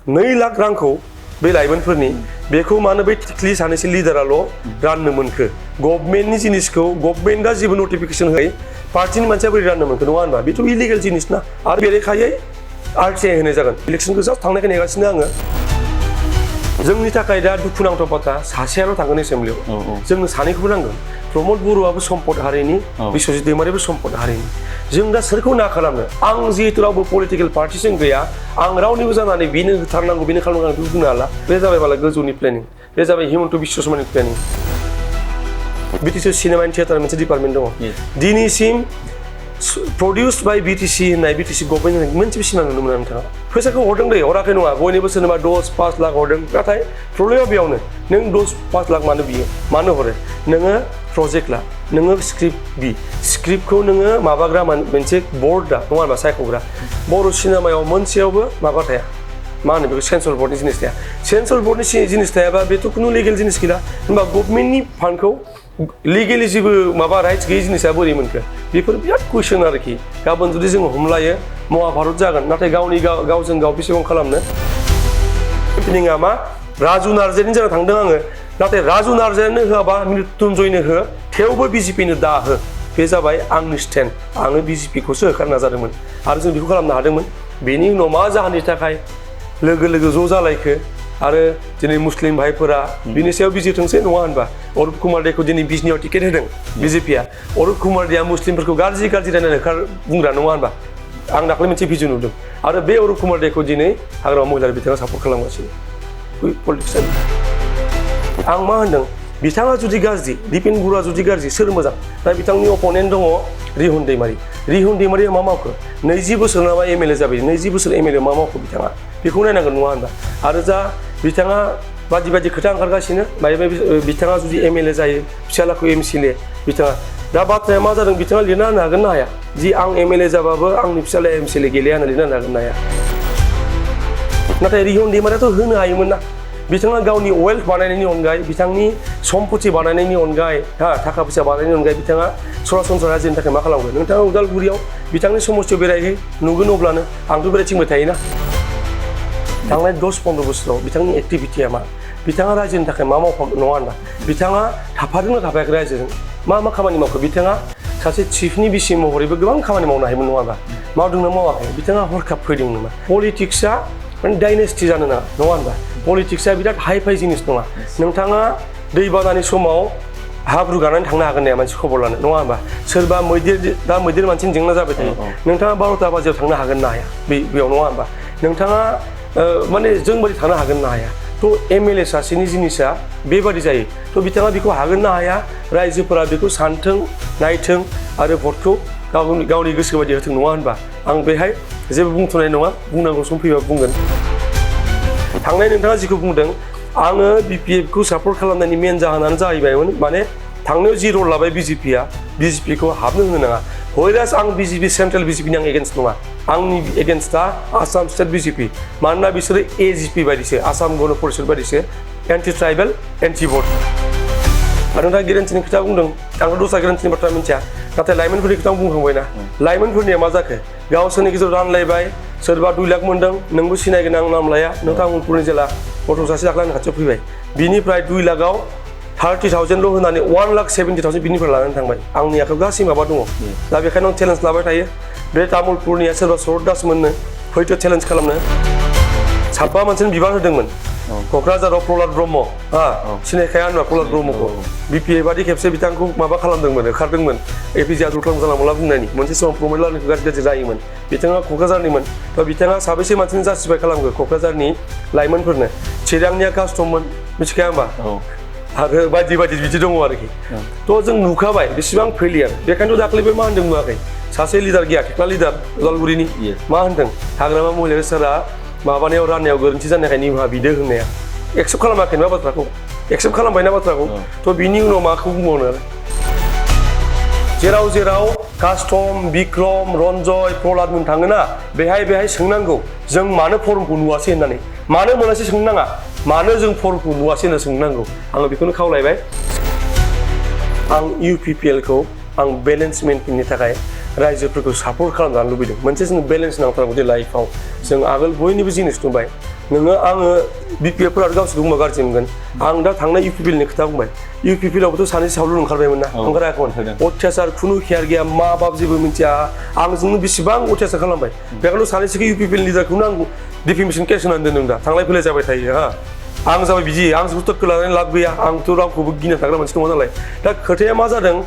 2 लाख रांखौ बे लाइमोनफोरनि बेखौ मानो बै टिकलि सानैसो लिडाराल' राननो मोनखो गभर्नमेन्टनि जिनिसखौ गभर्नमेन्टआ जेबो नटिफिकेसन होयै पार्टिनि मानसिया बोरै राननो मोनखो नङा होनबा बेथ' इलिगेल जिनिस ना आरो बेरेखायै RTI होनाय जागोन इलेक्सनखौ जास्ट थांनायखौ नेगासिनो आङो जोंनि थाखाय दा दुखुनांथाव बाथ्रा सासेयाल' थांगोन एसेम्ब्लियाव जोंनो सानैखौबो नांगोन प्रमद बर'आबो सम्पद हारिनि बिश्वजित दैमारियाबो सम्पद हारिनि जों दा सोरखौ ना खालामनो आं जिहेतु रावबो पलिटिकेल पार्टिजों गैया आं रावनिबो जानानै बेनो होथारनांगौ बेनो खालामनांगौ बेखौ बुंनो हाला बे जाबाय माला गोजौनि प्लेनिं बे जाबाय हिमन्त बिश्व शर्मानि planning BTC cinema and theatre मोनसे डिपार्टमेन्ट दङ दिनैसिम produced by BTC होननाय BTC गभर्नमेन्ट मोनसे सिनेमा नुनो मोना नोंथाङा फैसाखौ हरदों दै हराखै नङा बयनिबो सोरनोबा 10-5 लाख हरदों नाथाय प्रब्लेमा बेयावनो नों 10-5 लाख मानो बियो मानो हरो नोङो प्रजेक्ट ला नोङो स्क्रिप्टखौ नोङो माबाग्रा मोनसे बोर्ड दा नङा होनबा सायख'ग्रा बर' सिनेमायाव मोनसेयावबो माबा थाया मा होनो बेखौ सेन्सर बोर्डनि जिनिस थाया सेन्सर बोर्डनि जिनिस थायाबा बेथ' खुनु लिगेल जिनिस गैला होनबा गभर्नमेन्टनि फान्डखौ लिगेलि जेबो माबा राइट्स गैयै जिनिसा बोरै मोनखो बेफोर बिराद कुइसन आरोखि गाबोन जुदि जों हमलायो महाभारत जागोन नाथाय गावजों गाव बेसेबां खालामनो ओपनिंआ मा राजु नार्जारिनि जाना थांदों आङो नाथाय राजु नार्जारिनो होआबा मृत्युन्जयनो हो थेवबो BJPनो दा हो बे जाबाय आंनि स्टेन्ड आङो BJPखौसो होखारनो नाजादोंमोन आरो जों बेखौ खालामनो हादोंमोन बेनि उनाव मा जाहोननि थाखाय लोगो ज' जालायखो आरो दिनै मुस्लिम भाइफोरा बिनि सायाव बिजिरथोंसै नङा होनबा अरुप कुमार देखौ दिनै बिजनियाव टिकेट होदों BJPआ अरुप कुमार देया मुस्लिमफोरखौ गाज्रि रायनानै बुंग्रा नङा होनबा आं दाखालि मोनसे भिडिअ नुदों आरो बे अरुप कुमार देखौ दिनै हाग्रामा महिला बिथाङा सापर्ट खालामगासिनो पलिटिक्सआव आं मा होनदों बिथाङा जुदि गाज्रि दिपेन बरुवा जुदि गाज्रि सोर मोजां दा बिथांनि अपोनेन्ट दङ रिहुन दैमारिया मा मावखो 20 बोसोर नामा MLA जाबाय 20 बोसोर MLA मा मावखो बिथाङा बेखौ नायनांगोन नङा होनबा आरो जा बिथाङा बायदि खोथा ओंखारगासिनो बिथाङा जुदि MLA जायो फिसालाखौ MCLA बिथाङा दा बाथ्राया मा जादों बिथाङा लिरना होनो हागोन ना हाया जि आं MLA जाबाबो आंनि फिसालाया MCLA गेलेया होनना लिरना होनो हागोन ना हाया नाथाय रिहुन दैमारियाथ' होनो हायोमोन ना बिथाङा गावनि वेल्थ बानायनायनि अनगायै बिथांनि सम्पति बानायनायनि अनगायै थाखा फैसा बानायनायनि अनगायै बिथाङा सरासनस्रा रायजोनि थाखाय मा खालामगोन नोंथाङा उदालगुरियाव बिथांनि समस्थियाव बेरायहै नुगोन अब्लानो आंथ' बेरायथिंबाय थायोना थांनाय 10-15 बोसोराव बिथांनि एक्टिभिटिया मा बिथाङा रायजोनि थाखाय मा मावफांदों नङा होनबा बिथाङा थाफादोंना थाफायाखै रायजोजों मा खामानि मावखो बिथाङा सासे चिफनि बिसि महरैबो गोबां खामानि मावनो हायोमोन नङा होनबा मावदोंना मावाखै बिथाङा हरखाब फैदों नामा पलिटिक्सआ माने डाइनेस्टि जानो नाङा नङा होनबा पलिटिक्सआ बिराद हाइ-फाइ जिनिस नङा नोंथाङा दैबानानि समाव हाब्रु गानानै थांनो हागोन नाया मानसि खबर लानो नङा होनबा सोरबा मैदेर मानसिनि जेंना जाबाय थायो नोंथाङा 12टा बाजियाव थांनो हागोन ना हाया बेयाव नङा होनबा नोंथाङा माने जों बायदि थांनो हागोन ना हाया थ' MLA सासेनि जिनिसा बेबादि जायो थ' बिथाङा बेखौ हागोन ना हाया रायजोफोरा बेखौ सानथों नायथों आरो भटखौ गावनि गोसो बायदि होथों नङा होनबा आं बेहाय जेबो बुंथ'नाय नङा बुंनांगौ सम फैबा बुंगोन थांनाय नोंथाङा जिखौ बुंदों आङो BPFखौ सापर्ट खालामनायनि मेन जाहोनानो जाहैबायमोन माने थांनायाव जि रल लाबाय BJPखौ हाबनो होनो नाङा हयरास आं सेन्ट्रेल BJPनि आं एगेन्स्ट नङा आंनि एगेन्स्टआ आसाम स्टेट BJP मानोना बिसोरो AGP बायदिसो आसाम गण परिषद बायदिसो एन्टि ट्राइबेल एन्टि भट आरो नोंथाङा गेरेन्टिनि खोथा बुंदों आंथ' दस्रा गेरेन्टिनि बाथ्रा मिन्थिया नाथाय लाइमोनफोरनि खोथा बुंखांबायना लाइमोनफोरनिया मा जाखो गावसोरनि गेजेराव रानलायबाय सोरबा 2 लाख मोनदों नोंबो सिनायगोन आं नाम लाया नोंथाङा मुलपुरनि जेला गथ' सासे दाख्लै आंनि खाथियाव फैबाय बिनिफ्राय 2 लाखआव 30,000 होनानै 1,70,000 बिनिफ्राय लानानै थांबाय आंनि आखायाव गासै माबा दङ दा बेखायनो आं चेलेन्ज लाबाय थायो बे तामुलपुरनिया सोरबा सरत दास मोननो हयथ' चेलेन्ज खालामनो 7 मानसिनि बिबान होदोंमोन क'क्राझाराव प्रहलाद ब्रह्म सिनायखाया होनबा प्रहलाद ब्रह्मखौ BPA बादि खेबसे बिथांखौ माबा खालामदोंमोन होखारदोंमोन APJ आब्दुल कालाम जालामोला बुंनायनि मोनसे समाव प्रमद लालनिखौ गाज्रि जायोमोन बिथाङा क'क्राझारनिमोन थ' बिथाङा साबेसे मानसिनि जास्टिफाइ खालामगो क'क्राझारनि लाइमोनफोरनो चिरांनिया कास्टममोन मिथिखाया होमबा आरो बायदि बिदि दङ आरोखि थ' जों नुखाबाय बेसेबां फेलियार बेखायनोथ' दाख्लैबो मा होनदों नुवाखै सासे लिडार गैया थेख्ला लिडार उदालगुरिनि मा होनदों हाग्रामा महिला सारा माबानायाव राननायाव गोरोन्थि जानायखाय निमाहा बिदो होननाया एक्सेप्ट खालामाखै ना बाथ्राखौ एक्सेप्ट खालामबायना बाथ्राखौ थ' बिनि उनाव माखौ बुंबावनो आरो जेराव कास्टम बिक्रम रन्जय प्रहलाद मोन थाङोना बेहाय सोंनांगौ जों मानो फर्मखौ नुवासै होननानै मानो मोनासै सोंनो नाङा मानो जों फर्मखौ नुवासै होनना सोंनांगौ आङो बेखौनो खावलायबाय आं UPPLखौ आं बेलेन्स मेन्टेननि थाखाय रायजोफोरखौ सापर्ट खालामजानो लुबैदों मोनसे जों बेलेन्स नांथारगौ जे लाइफआव जों आगोल बयनिबो जिनिस नुबाय नोङो आङो बिपिएफफोरा गावसोरखौ बुंबा गाज्रि मोनगोन आं दा थांनाय इउपिपिएलनि खोथा बुंबाय इउपिपिएलावबोथ' सानै सावलुन ओंखारबायमोन ना ओंखाराखैमोन अत्याचार खुनु केयार गैया मा बाप जेबो मिथिया आंजोंनो बेसेबां अत्याचार खालामबाय बेखायनो सानैसोखौ इउपिपिएल लिडारखौनो आं डिफेमेसन केस होनानै दोनदों दा थांलाय फैलाय जाबाय थायो हा आं जाबाय बिदि आं बुस्थुखौ लानानै लाब गैया आंथ' रावखौबो गिनो थाग्रा मानसि दङ नालाय दा खोथाया मा जादों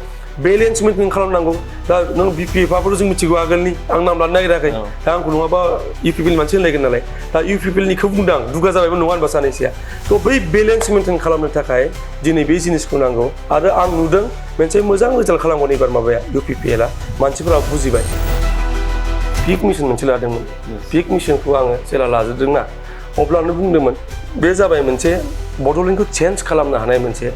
बेलेन्स मेइनटेन खालामनांगौ दा नों बिपिएफआबोथ' जों मिथिगौ आगोलनि आं नाम लानो नागिराखै दा आंखौ नङाबा इउपिपिएल मानसि होनलायगोन नालाय दा इउपिपिएलनिखौ बुंदों आं दुगा जाबायबो नङा होनबा सानैसोया थ' बै बेलेन्स मेइनटेन खालामनो थाखाय दिनै बे जिनिसखौ नांगौ आरो आं नुदों मोनसे मोजां रिजाल्ट खालामगोन एबार माबाया इउपिपिएलआ मानसिफोरा बुजिबाय पिक मिशन मोनसे लादोंमोन पिक मिशनखौ आङो जेला लाजोबदोंना अब्लानो बुंदोंमोन बे जाबाय मोनसे बड'लेण्डखौ चेन्ज खालामनो हानाय मोनसे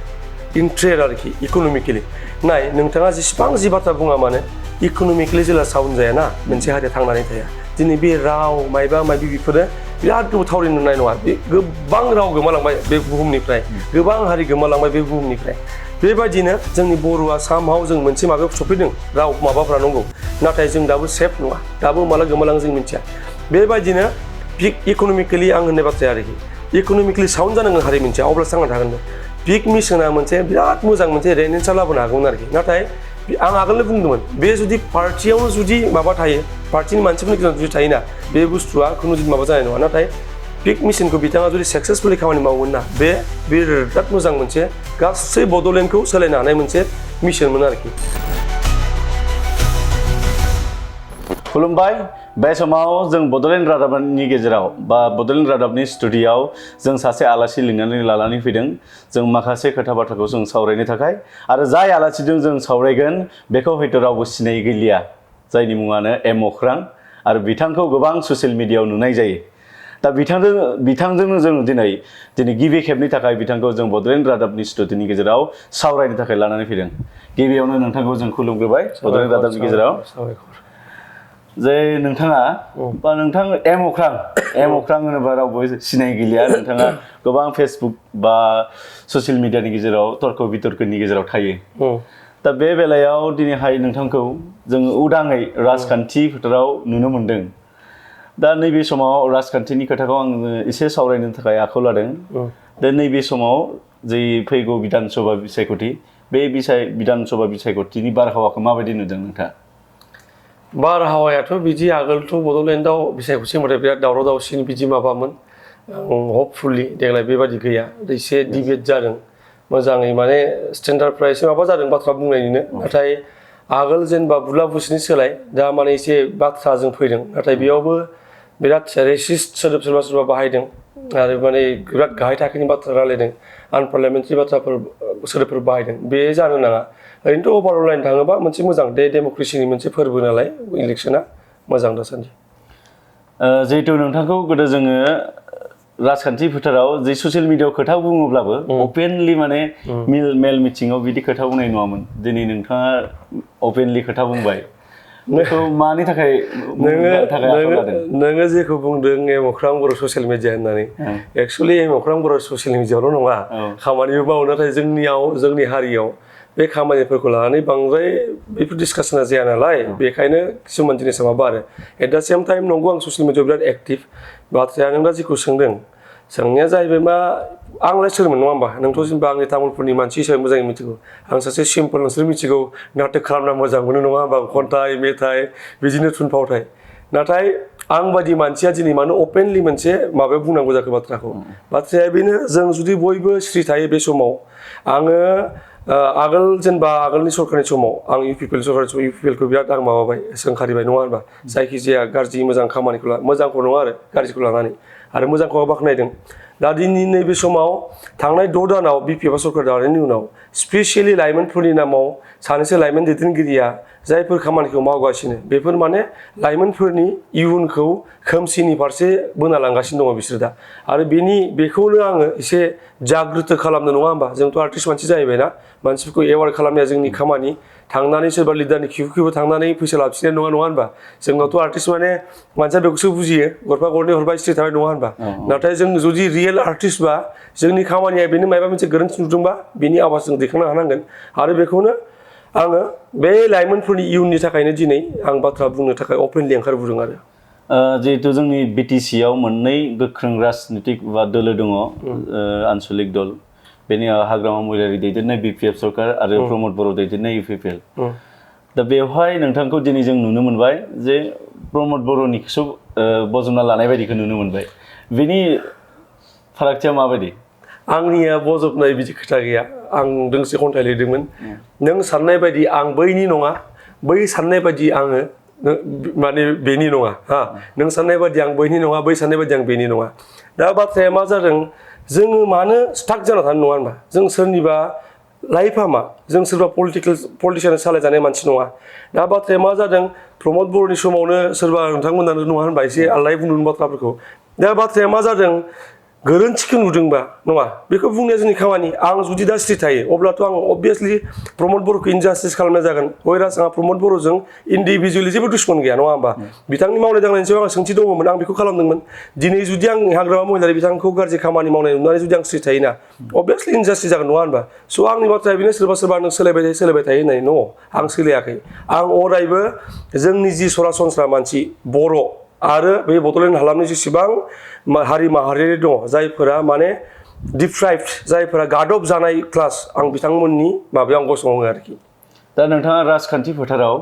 इन्ट्रेस्ट आरोखि इक'नमिकेलि नाय नोंथाङा जेसेबां जि बाथ्रा बुङा मानो इक'नमिकेलि जेला साउन्ड जायाना मोनसे हारिया थांनानै थाया दिनै बे राव मायबा मायबि बेफोरो बिराद गोबाव थावरिनो मोननाय नङा बे गोबां राव गोमालांबाय बे बुहुमनिफ्राय गोबां हारि गोमालांबाय बे बुहुमनिफ्राय बेबायदिनो जोंनि बर'आ सामहाव जों मोनसे माबायाव सफैदों राव माबाफ्रा नंगौ नाथाय जों दाबो सेफ नङा दाबो माला गोमालाङो जों मिथिया बेबायदिनो पिक इक'नमिकेलि आं होननाय बाथ्राया आरोखि इक'नमिकेलि साउन्ड जानांगोन हारि मोनसेया अब्लासो थांना थागोन पिक मिशना मोनसे बिराद मोजां मोनसे रेनेसार लाबोनो हागौमोन आरोखि नाथाय आं आगोलनो बुंदोंमोन बे जुदि पार्टियावनो जुदि माबा थायो पार्टिनि मानसिफोरनि गेजेराव जुदि थायोना बे बुस्थुआ खुनु जुदि माबा जानाय नङा नाथाय पिक मिशनखौ बिथाङा जुदि साक्सेसफुलि खामानि मावोमोन ना बे बिराद मोजां मोनसे गासै बड'लेण्डखौ सोलायनो हानाय मोनसे मिशनमोन आरोखि खुलुमबाय बे समाव जों बड'लेण्ड रादाबनि गेजेराव बा बड'लेण्ड रादाबनि स्टुडिय'आव जों सासे आलासि लानानै फैदों जों माखासे खोथा बाथ्राखौ जों सावरायनो थाखाय आरो जाय आलासिजों जों सावरायगोन बेखौ हयथ' रावबो सिनाय गैलिया जायनि मुङानो एम अख्रां आरो बिथांखौ गोबां ससियेल मिडियायाव नुनाय जायो दा बिथांजोंनो जों दिनै गिबि खेबनि थाखाय बिथांखौ जों बड'लेण्ड रादाबनि स्टुडिय'नि गेजेराव सावरायनो थाखाय लानानै फैदों गिबियावनो नोंथांखौ जों खुलुमग्रोबाय बड'लेण्ड रादाबनि गेजेराव जे नोंथाङा बा नोंथां एम अख्रां होनोबा रावबो सिनाय गैलिया नोंथाङा गोबां फेसबुक बा ससियेल मिडियानि गेजेराव तर्क बितर्कनि गेजेराव थायो दा बे बेलायाव दिनैहाय नोंथांखौ जों उदाङै राजखान्थि फोथाराव नुनो मोन्दों दा नैबे समाव राजखान्थिनि खोथाखौ आं एसे सावरायनो थाखाय आखायाव लादों दा नैबे समाव जे फैगौ बिधान सभा बिसायख'थि बे बिधान सभा बिसायख'थिनि बारहावाखौ माबायदि नुदों नोंथाङा बारहावायाथ' बिदि आगोलथ' बड'लेण्डआव बिसायख'थि होनबाथाय बिराद दावराव दावसिनि बिदि माबामोन हपफुलि देग्लाय बेबादि गैया एसे डिबेट जादों मोजाङै माने स्टेन्डार्डफ्रा एसे माबा जादों बाथ्रा बुंनायनिनो नाथाय आगोल जेनेबा बुला बुसिनि सोलाय दा माने एसे बाथ्राजों फैदों नाथाय बेयावबो बिराद रेसिस्ट सोदोब सोरबा बाहायदों आरो माने बिराद गाहाय थाखोनि बाथ्रा रायलायदों आनपार्लियामेन्टारि सोदोबफोर बाहायदों बे जानो नाङा ओरैनोथ' अभारअल नायनो थाङोबा मोनसे मोजां डेम'क्रेसिनि मोनसे फोरबो नालाय इलेक्सना मोजां दासान्दि जिहेतु नोंथांखौ गोदो जोङो राजखान्थि फोथाराव जे ससियेल मिडियायाव खोथा बुङोब्लाबो अपेनलि माने मेल मिटिङाव बिदि खोथा बुंनाय नङामोन दिनै नोंथाङा अपेनलि खोथा बुंबाय बेखौ मानि थाखाय नोङो जेखौ बुंदों एम अख्रां बर' ससियेल मिडिया होननानै एक्सुवेलि एम अख्रां बर' ससियेल मिडियायावल' नङा खामानिबो मावो नाथाय जोंनि हारियाव बे खामानिफोरखौ लानानै बांद्राय बेफोर डिसकासना जाया नालाय बेखायनो किसुमान जिनिसा माबा आरो एट दा सेम टाइम नंगौ आं ससियेल मिडियायाव बिराद एक्टिभ बाथ्राया नों दा जेखौ सोंदों सोंनाया जाहैबाय मा आंलाय सोरमोन नङा होमबा नोंथ' जेनेबा आंनि तामुलपुरनि मानसि हिसाबै मोजाङै मिथिगौ आं सासे सिम्पोल नोंसोर मिथिगौ नाटक खालामना मोजां मोनो नङा होमबा खन्थाइ मेथाइ बिदिनो थुनफावथाय नाथाय आं बायदि मानसिया दिनै मानो अपेनलि मोनसे माबायाव बुंनांगौ जाखो बाथ्राया बेनो जों जुदि बयबो स्रि थायो बे समाव आङो आगोल जेनेबा आगोलनि सरकारनि समाव आं इउपिपिएलखौ बिराद आं माबाबाय सोंखारिबाय नङा होनबा जायखिजाया गाज्रि मोजां खामानिखौ मोजांखौ नङा आरो गाज्रिखौ लानानै आरो मोजांखौ बाख्नायदों दा दिनै नैबे समाव थांनाय 6 दानाव बिपिएफ सरकार दानायनि उनाव स्पेसियेलि लाइमोनफोरनि नामाव सानैसो लाइमोन दैदेनगिरिया जायफोर खामानिखौ मावगासिनो बेफोर माने लाइमोनफोरनि इयुनखौ खोमसिनि फारसे बोना लांगासिनो दङ बिसोर दा आरो बेखौनो आङो एसे जाग्रत खालामनो नङा होमबा जोंथ' आर्टिस्ट मानसि जाहैबायना मानसिफोरखौ एवार्ड खालामनाया जोंनि खामानि थांनानै सोरबा लिडारनि खिबु थांनानै फैसा लाबोसिनाय नङा होनबा जोंनावथ' आर्टिस्ट माने मानसिया बेखौसो बुजियो गरफा गरनै हरबाय स्ट्रेट थाबाय नङा होनबा नाथाय जों जुदि रियेल आर्टिस्टबा जोंनि खामानिया बेनो माबा मोनसे गोरोन्थि नुदोंबा बेनि आवाज जों दैखांनो हानांगोन आरो बेखौनो आङो बे लाइमोनफोरनि इयुननि थाखायनो दिनै आं बाथ्रा बुंनो थाखाय अपेनलि ओंखारबोदों आरो जिहेतु जोंनि BTC आव मोननै गोख्रों राजनीतिक बा दोलो दङ आनसलिक दल बेनि हाग्रामा महिलारि दैदेननाय BPF सरकार आरो प्रमद बर' दैदेननाय UPPL दा बेवहाय नोंथांखौ दिनै जों नुनो मोनबाय जे प्रमद बर'निखौसो बजबना लानाय बायदिखौ नुनो मोनबाय बेनि फारागथिया माबायदि आंनिया बजबनाय बिदि खोथा गैया आं दोंसे खन्थाइ लिरदोंमोन नों साननाय बायदि आं बैनि नङा बै साननाय बायदि आङो माने बेनि नङा हा नों साननाय बायदि आं बैनि नङा बै साननाय बायदि आं बेनि नङा दा बाथ्राया मा जादों जोङो मानो स्टाक जाना थानो नङा होनबा जों सोरनिबा लाइफआ मा जों सोरबा पलिटिसियान सालायजानाय मानसि नङा दा बाथ्राया मा जादों प्रमद बर'नि समावनो सोरबा नोंथांमोनानो नङा होनबा एसे आलाय बुंनो बाथ्राफोरखौ दा बाथ्राया मा जादों गोरोन्थिखौ नुदोंबा नङा बेखौ बुंनाया जोंनि खामानि आं जुदि दा स्ट्रिट थायो अब्लाथ' आं अबभियासलि प्रमद बर'खौ इनजास्टिस खालामनाय जागोन हयरास आंहा प्रमद बर'जों इन्डिभिजुवेलि जेबो दुश्मन गैया नङा होमबा बिथांनि मावनाय दांनायनि सायाव आं सोंथि दङमोन आं बेखौ खालामदोंमोन दिनै जुदि आं हाग्रामा महिलारि बिथांखौ गाज्रि खामानि मावनाय नुनानै जुदि आं स्ट्रिट थायोना अबभियासलि इनजास्टिस जागोन नङा होनबा स' आंनि बाथ्राया बेनो सोरबा नों सोलायबाय थायो होननाय न' आं सोलायाखै आं अरायबो जोंनि जि सरासनस्रा मानसि बर' आरो बे बड'लेण्ड हालामनि जेसेबां हारि माहारियारि दङ जायफोरा माने डिप्राइभड जायफोरा गादब जानाय क्लास आं बिथांमोननि माबायाव आं गसङो आरोखि दा नोंथाङा राजखान्थि फोथाराव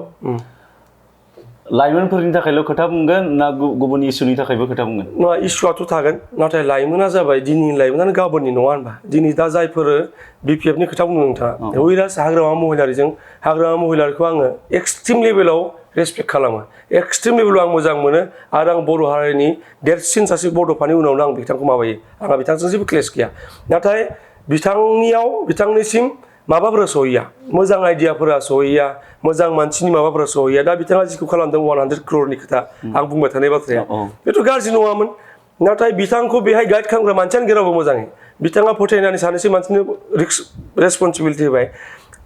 लाइमोनफोरनि थाखायल' खोथा बुंगोन ना गुबुन इसुनि थाखायबो खोथा बुंगोन नङा इसुआथ' थागोन नाथाय लाइमोना जाबाय दिनैनि लाइमोनानो गाबोननि नङा होनबा दिनै दा जायफोर BPFनि खोथा बुंदों नोंथाङा हयरास हाग्रामा महिलारिखौ आङो एक्सट्रिम लेभेलाव रेसपेक्ट खालामो एक्सट्रिम लेभेलाव आं मोजां मोनो आरो आं बर' हारिनि देरसिन सासे बड'फानि उनावनो आं बिथांखौ माबायो आंहा बिथांजों जेबो क्लेश गैया नाथाय बिथांनिसिम माबाफोरा सहैया मोजां आइडियाफोरा सहैया मोजां मानसिनि माबाफोरा सहैया दा बिथाङा जिखौ खालामदों 100 crore खोथा आं बुंबाय थानाय बाथ्राया बेथ' गाज्रि नङामोन नाथाय बिथांखौ बेहाय गाइड खालामग्रा मानसियानो गैयाबो मोजाङै बिथाङा फोथायनानै सानैसो मानसिनो रेसपन्सिबिलिटि होबाय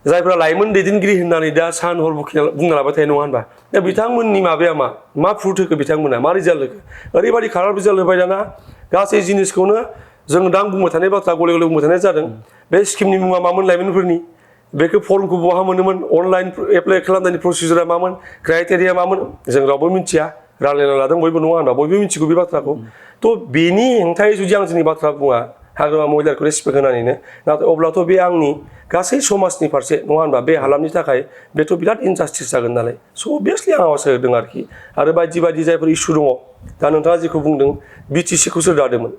जायफ्रा लाइमोन दैदेनगिरि होननानै दा सान हर बुंना लाबाय थायो नङा होनबा दा बिथांमोननि माबाया मा फ्रुट होखो बिथांमोना मा रिजाल्ट होखो ओरैबायदि खाराब रिजाल्ट होबाय दाना गासै जिनिसखौनो जों दा बुंबाय थानाय बाथ्रा गले गले बुंबाय थानाय जादों बे स्किमनि मुङा मामोन लाइमोनफोरनि बेखौ फर्मखौ बहा मोनोमोन अनलाइन एप्लाइ खालामनायनि प्रसिजारा मामोन क्राइटेरिया मामोन जों रावबो मिथिया रायलायना लादों बयबो नङा होनबा बयबो मिथिगौ बे बाथ्राखौ थ' बेनि हेंथायै जुदि आं जोंनि बाथ्रा बुङा हाग्रामा महिलारिखौ रेसपेक्ट होनानैनो नाथाय अब्लाथ' बे आंनि गासै समाजनि फारसे नङा होनबा बे हालामनि थाखाय बेथ' बिराद इनजास्टिस जागोन नालाय स' अभियासलि आं आवाज होदों आरोखि आरो बायदि जायफोर इसु दङ दा नोंथाङा जेखौ बुंदों BTCखौ सोर दादोंमोन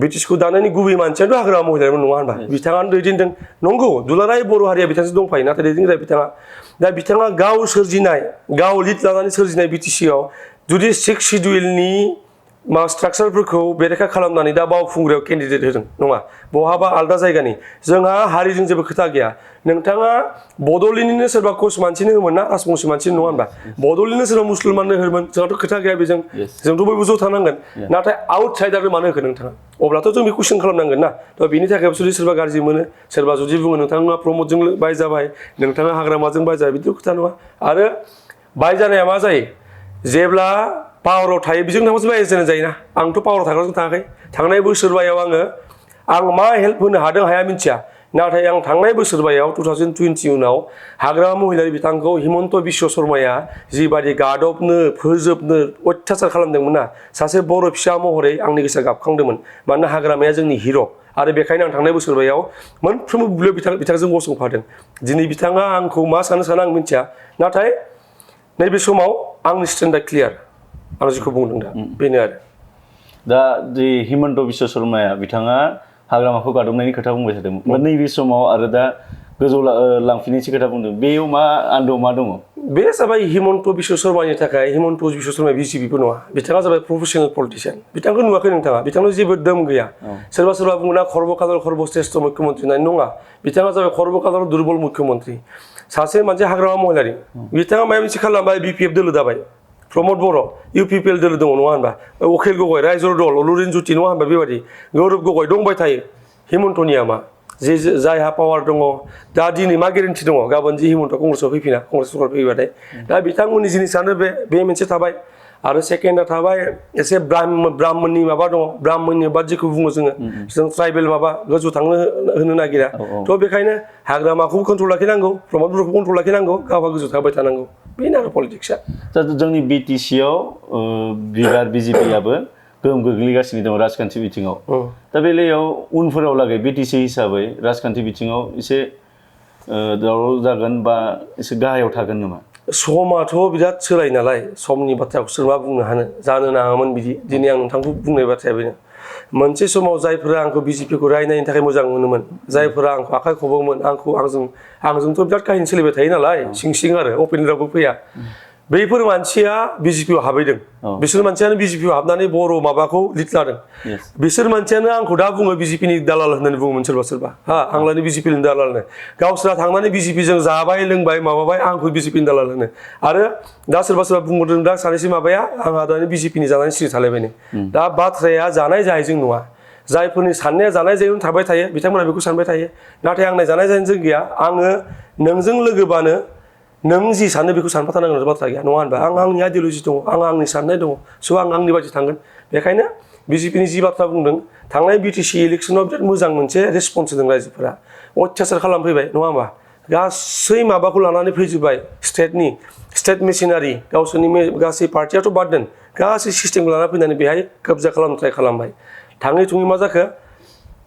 BTCखौ दानायनि गुबै मानसियाथ' हाग्रामा महिलारिमोन नङा होनबा बिथाङानो दैदेनदों नंगौ दुलाराय बर' हारिया बिथांजों दंफायो नाथाय दैदेनग्रा बिथाङा गाव सोरजिनाय गाव लिड लानानै सोरजिनाय BTCआव जुदि 6 शिडिउलनि स्ट्राक्चारफोरखौ बेरेखा खालामनानै दा बावखुंग्रियाव केन्डिडेट होदों नङा बहाबा आलदा जायगानि जोंहा हारिजों जेबो खोथा गैया नोंथाङा बड'लेण्डनिनो सोरबा कच मानसिनो होमोन ना राजबंसि मानसिनो नङा होनबा बड'लेण्डनो सोरबा मुसलमाननो होमोन जोंहाथ' खोथा गैया बेजों जोंथ' बयबो ज' थानांगोन नाथाय आउटसाइडारनो मानो होखो नोंथाङा अब्लाथ' जों बे कुइसन खालामनांगोन ना थ' बेनि थाखाय जुदि सोरबा गाज्रि मोनो सोरबा जुदि बुङो नोंथाङा प्रमदजों बायजाबाय नोंथाङा हाग्रामाजों बायजाबाय बिदि खोथा नङा आरो बायजानाया मा जायो जेब्ला पावाराव थायो बेजों थांबासो बायजानाय जायोना आंथ' पावाराव थाग्राजों थाङाखै थांनाय बोसोरबायाव आं मा हेल्प होनो हादों हाया मिथिया नाथाय आं थांनाय बोसोरबायाव 2020 उनाव हाग्रामा महिलारि बिथांखौ हिमन्त बिश्व शर्माया जिबादि गादबनो फोजोबनो अत्याचार खालामदोंमोन ना सासे बर' फिसा महरै आंनि गोसोआ गाबखांदोंमोन मानोना हाग्रामाया जोंनि हिर' आरो बेखायनो आं थांनाय बोसोरबायाव मोनफ्रोमबो बुब्लियाव बिथांजों गसंफादों दिनै बिथाङा आंखौ मा सानो आं मिथिया नाथाय नैबे समाव आंनि स्टेन्डआ क्लियार आं जेखौ बुंदों दा बेनो आरो दा जे हिमन्त बिश्व शर्माया बिथाङा हाग्रामाखौ गादबनायनि खोथा बुंबाय थादों नैबे समाव आरो दा गोजौ लांफिननायनि खोथा बुंदों बेयाव मा आन्दोआव मा दङ बे जाबाय हिमन्त बिश्व शर्मानि थाखाय हिमन्त बिश्व शर्माया BJPबो नङा बिथाङा जाबाय प्रफेसनेल पलिटिशियान बिथांखौ नुवाखै नोंथाङा बिथांनाव जेबो दम गैया सोरबा बुङो ना खर्बश्रेष्ठ मुख्यमन्त्रि होननानै नङा बिथाङा जाबाय खर्बकादल दुर्बल मुख्यमन्त्रि सासे मानसि हाग्रामा महिलारि बिथाङा माबा मोनसे खालामबाय BPF दोलो दाबाय प्रमद बर' UPPL दोलो दङ नङा होनबा अखिल गगৈ रायजो दल लुरिन ज्योति नङा होनबा बेबायदि गौरब गगৈ दंबाय थायो हिमन्तनिया मा जायहा पावार दङ दा दिनै मा गेरेन्टि दङ गाबोन जि हिमन्त कंग्रेसआव फैफिना कंग्रेस सरकार फैबाथाय दा बिथांमोननि जिनिसानो बे मोनसे थाबाय आरो सेकेन्डआ थाबाय एसे ब्राह्मणनि माबा दङ ब्राह्मणनि बाद जेखौ बुङो जों ट्राइबेल माबा गोजौ थांनो होनो नागिरा थ' बेखायनो हाग्रामाखौबो कन्ट्रल लाखिनांगौ प्रमद बर'खौबो कन्ट्रल लाखिनांगौ गावहा गोजौ थाबाय थानांगौ बेनो आरो पलिटिक्सआ दा जोंनि BTC आव बिबार BJP-आबो गोहोम गोग्लैगासिनो दं राजखान्थि बिथिङाव दा बे बेलायाव उनफोराव लागै BTC हिसाबै राजखान्थि बिथिङाव एसे दावराव जागोन बा एसे गाहायाव थागोन नामा समाथ' बिराद सोलाय नालाय समनि बाथ्राखौ सोरबा बुंनो हानो जानो नाङामोन बिदि दिनै आं नोंथांखौ बुंनाय बाथ्राया बेनो मोनसे समाव जायफोरा आंखौ BJP-खौ रायनायनि थाखाय मोजां मोनोमोन जायफोरा आंखौ आखाइ खबोमोन आंजोंथ' बिराद काहिनि सोलिबाय थायो नालाय सिं आरो अपेन रावबो फैया बैफोर मानसिया BJP-आव हाबैदों बिसोर मानसियानो BJP-आव हाबनानै बर' माबाखौ लिड लादों बिसोर मानसियानो आंखौ दा बुङो BJP-नि दालाल होननानै बुङोमोन सोरबा हा आंलाय BJP-नि दालालनो गावसोरा थांनानै BJP-जों जाबाय लोंबाय माबाबाय आंखौ BJP-नि दालाल होनो आरो दा सोरबा बुंहरदों दा सानैसो माबाया आंहा दानि BJP-नि जानानै सिरि थालायबायनो दा बाथ्राया जानाय जायैजों नङा जायफोरनि साननाया जानाय जायैजों थाबाय थायो बिथांमोना बेखौ सानबाय थायो नाथाय आंना जानाय जायैजों गैया आङो नोंजों लोगोबानो नों जि सानो बेखौ सानफाथारनांगोन बाथ्रा गैया नङा होनबा आं आंनि आइडिय'लजि दङ आंनि साननाय दङ स' आं आंनि बायदि थांगोन बेखायनो BJP-नि जि बाथ्रा बुंदों थांनाय BTC इलेक्सनाव बिराद मोजां मोनसे रेसपन्स होदों रायजोफोरा अत्याचार खालामफैबाय नङा होनबा गासै माबाखौ लानानै फैजोबबाय स्टेट मेसिनारि गावसोरनि गासै पार्टियाथ' बाद दोन गासै सिस्टेमखौ लानानै फैनानै बेहाय कब्जा खालामनो ट्राइ खालामबाय थाङै थुङै मा जाखो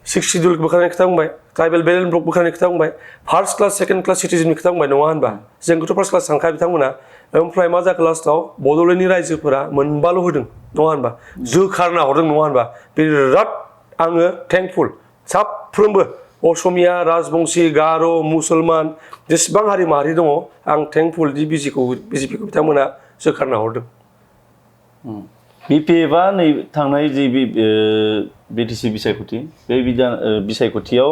6 शिड्युल बोखारनायनि खोथा बुंबाय ट्राइबेल बेलेन्स ब्लक बोखारनायनि खोथा बुंबाय फार्स्ट क्लास सेकेन्ड क्लास सिटिजेननि खोथा बुंबाय नङा होनबा जोंखौथ' फार्स्ट क्लास सानखाया बिथांमोना ओमफ्राय मा जाखो लास्टआव बड'लेण्डनि रायजोफोरा मोनबाल' होदों नङा होनबा जोखारना हरदों नङा होनबा बिराद आङो थेंकफुल साफ्रोमबो असमिया राजबंसि गार' मुसलमान जेसेबां हारि माहारि दङ आं थेंकफुल दि BJP-खौ बिथांमोना जोखारना हरदों BPF-आ नै थांनाय जि BTC बिसायख'थि बे बिसायख'थियाव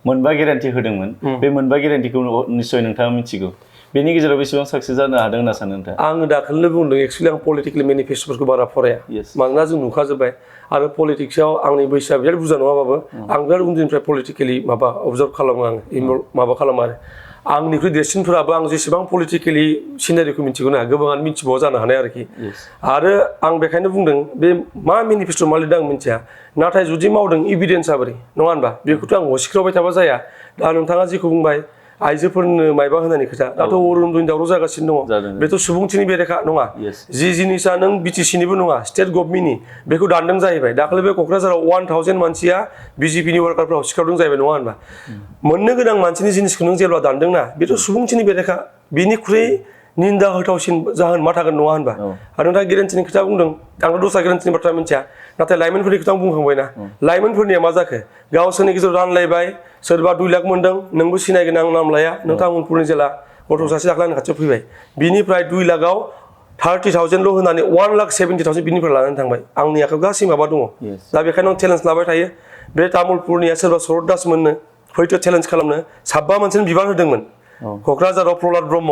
मोनबा गेरेन्टि होदोंमोन बे मोनबा गेरेन्टिखौ निस्सय नोंथाङा मिथिगौ बेनि गेजेराव बेसेबां साक्सेस जानो हादों होनना सानो नोंथाङा आङो दाखालिनो बुंदों एक्सुवेलि आं पलिटिकेल मेनिफेस्ट'फोरखौ बारा फराया मानोना जों नुखाजोब्बाय आरो पलिटिक्सआव आंनि बैसोआ बिराद बुरजा नङाबाबो आं बिराद उन्दैनिफ्राय पलिटिकेलि अबजार्भ खालामो आङो माबा खालामो आरो आंनिख्रुइ देरसिनफोराबो आं जेसेबां पलिटिकेलि सिनारिखौ मिथिगौ ना गोबाङानो मिथिबावा जानो हानाय आरोखि आरो आं बेखायनो बुंदों बे मा मेनिफेस्ट' मा लिरदों आं मिथिया नाथाय जुदि मावदों इभिडेन्सआ बोरै नङा होनबा बेखौथ' आं हसिख्रावबाय थाबा जाया दा नोंथाङा जेखौ बुंबाय आइजोफोरनो मायबा होनायनि खोथा दाथ' अरुनदयनि दावराव जागासिनो दङ बेथ' सुबुंथिनि बेरेखा नङा जि जिनिसा नों BTC-निबो नङा स्टेट गभर्नमेन्टनि बेखौ दानदों जाहैबाय दाखालि बे क'क्राझाराव 1000 मानसिया BJP-नि वार्कारफ्रा हसिख्रावदों जाहैबाय नङा होनबा मोननो गोनां मानसिनि जिनिसखौ नों जेब्ला दानदोंना बेथ' सुबुंथिनि बेरेखा बिनिख्रुइ निन्दा होथावसिन जाहोन मा थागोन नङा होनबा आरो नोंथाङा गेरेन्टिनि खोथा बुंदों आंथ' दस्रा गेरेन्टिनि बाथ्रा मिथिया नाथाय लाइमोनफोरनि खोथा बुंखांबायना लाइमोनफोरनिया मा जाखो गावसोरनि गेजेराव रानलायबाय सोरबा 2 लाख मोनदों नोंबो सिनायगोन आं नाम लाया नोंथाङा मुलपुरनि जेला गथ' सासे दाख्लै आंनि खाथियाव फैबाय बिनिफ्राय 2 लाखआव 30,000 ल' होनानै 1,70,000 बिनिफ्राय लानानै थांबाय आंनि आखायाव गासै माबा दङ दा बेखायनो आं चेलेन्ज लाबाय थायो बे तामुलपुरनिया सोरबा शरत दास मोननो फैथ' चेलेन्ज खालामनो 7 मानसिनो बिबान होदोंमोन क'क्राझाराव प्रहलाद ब्रह्म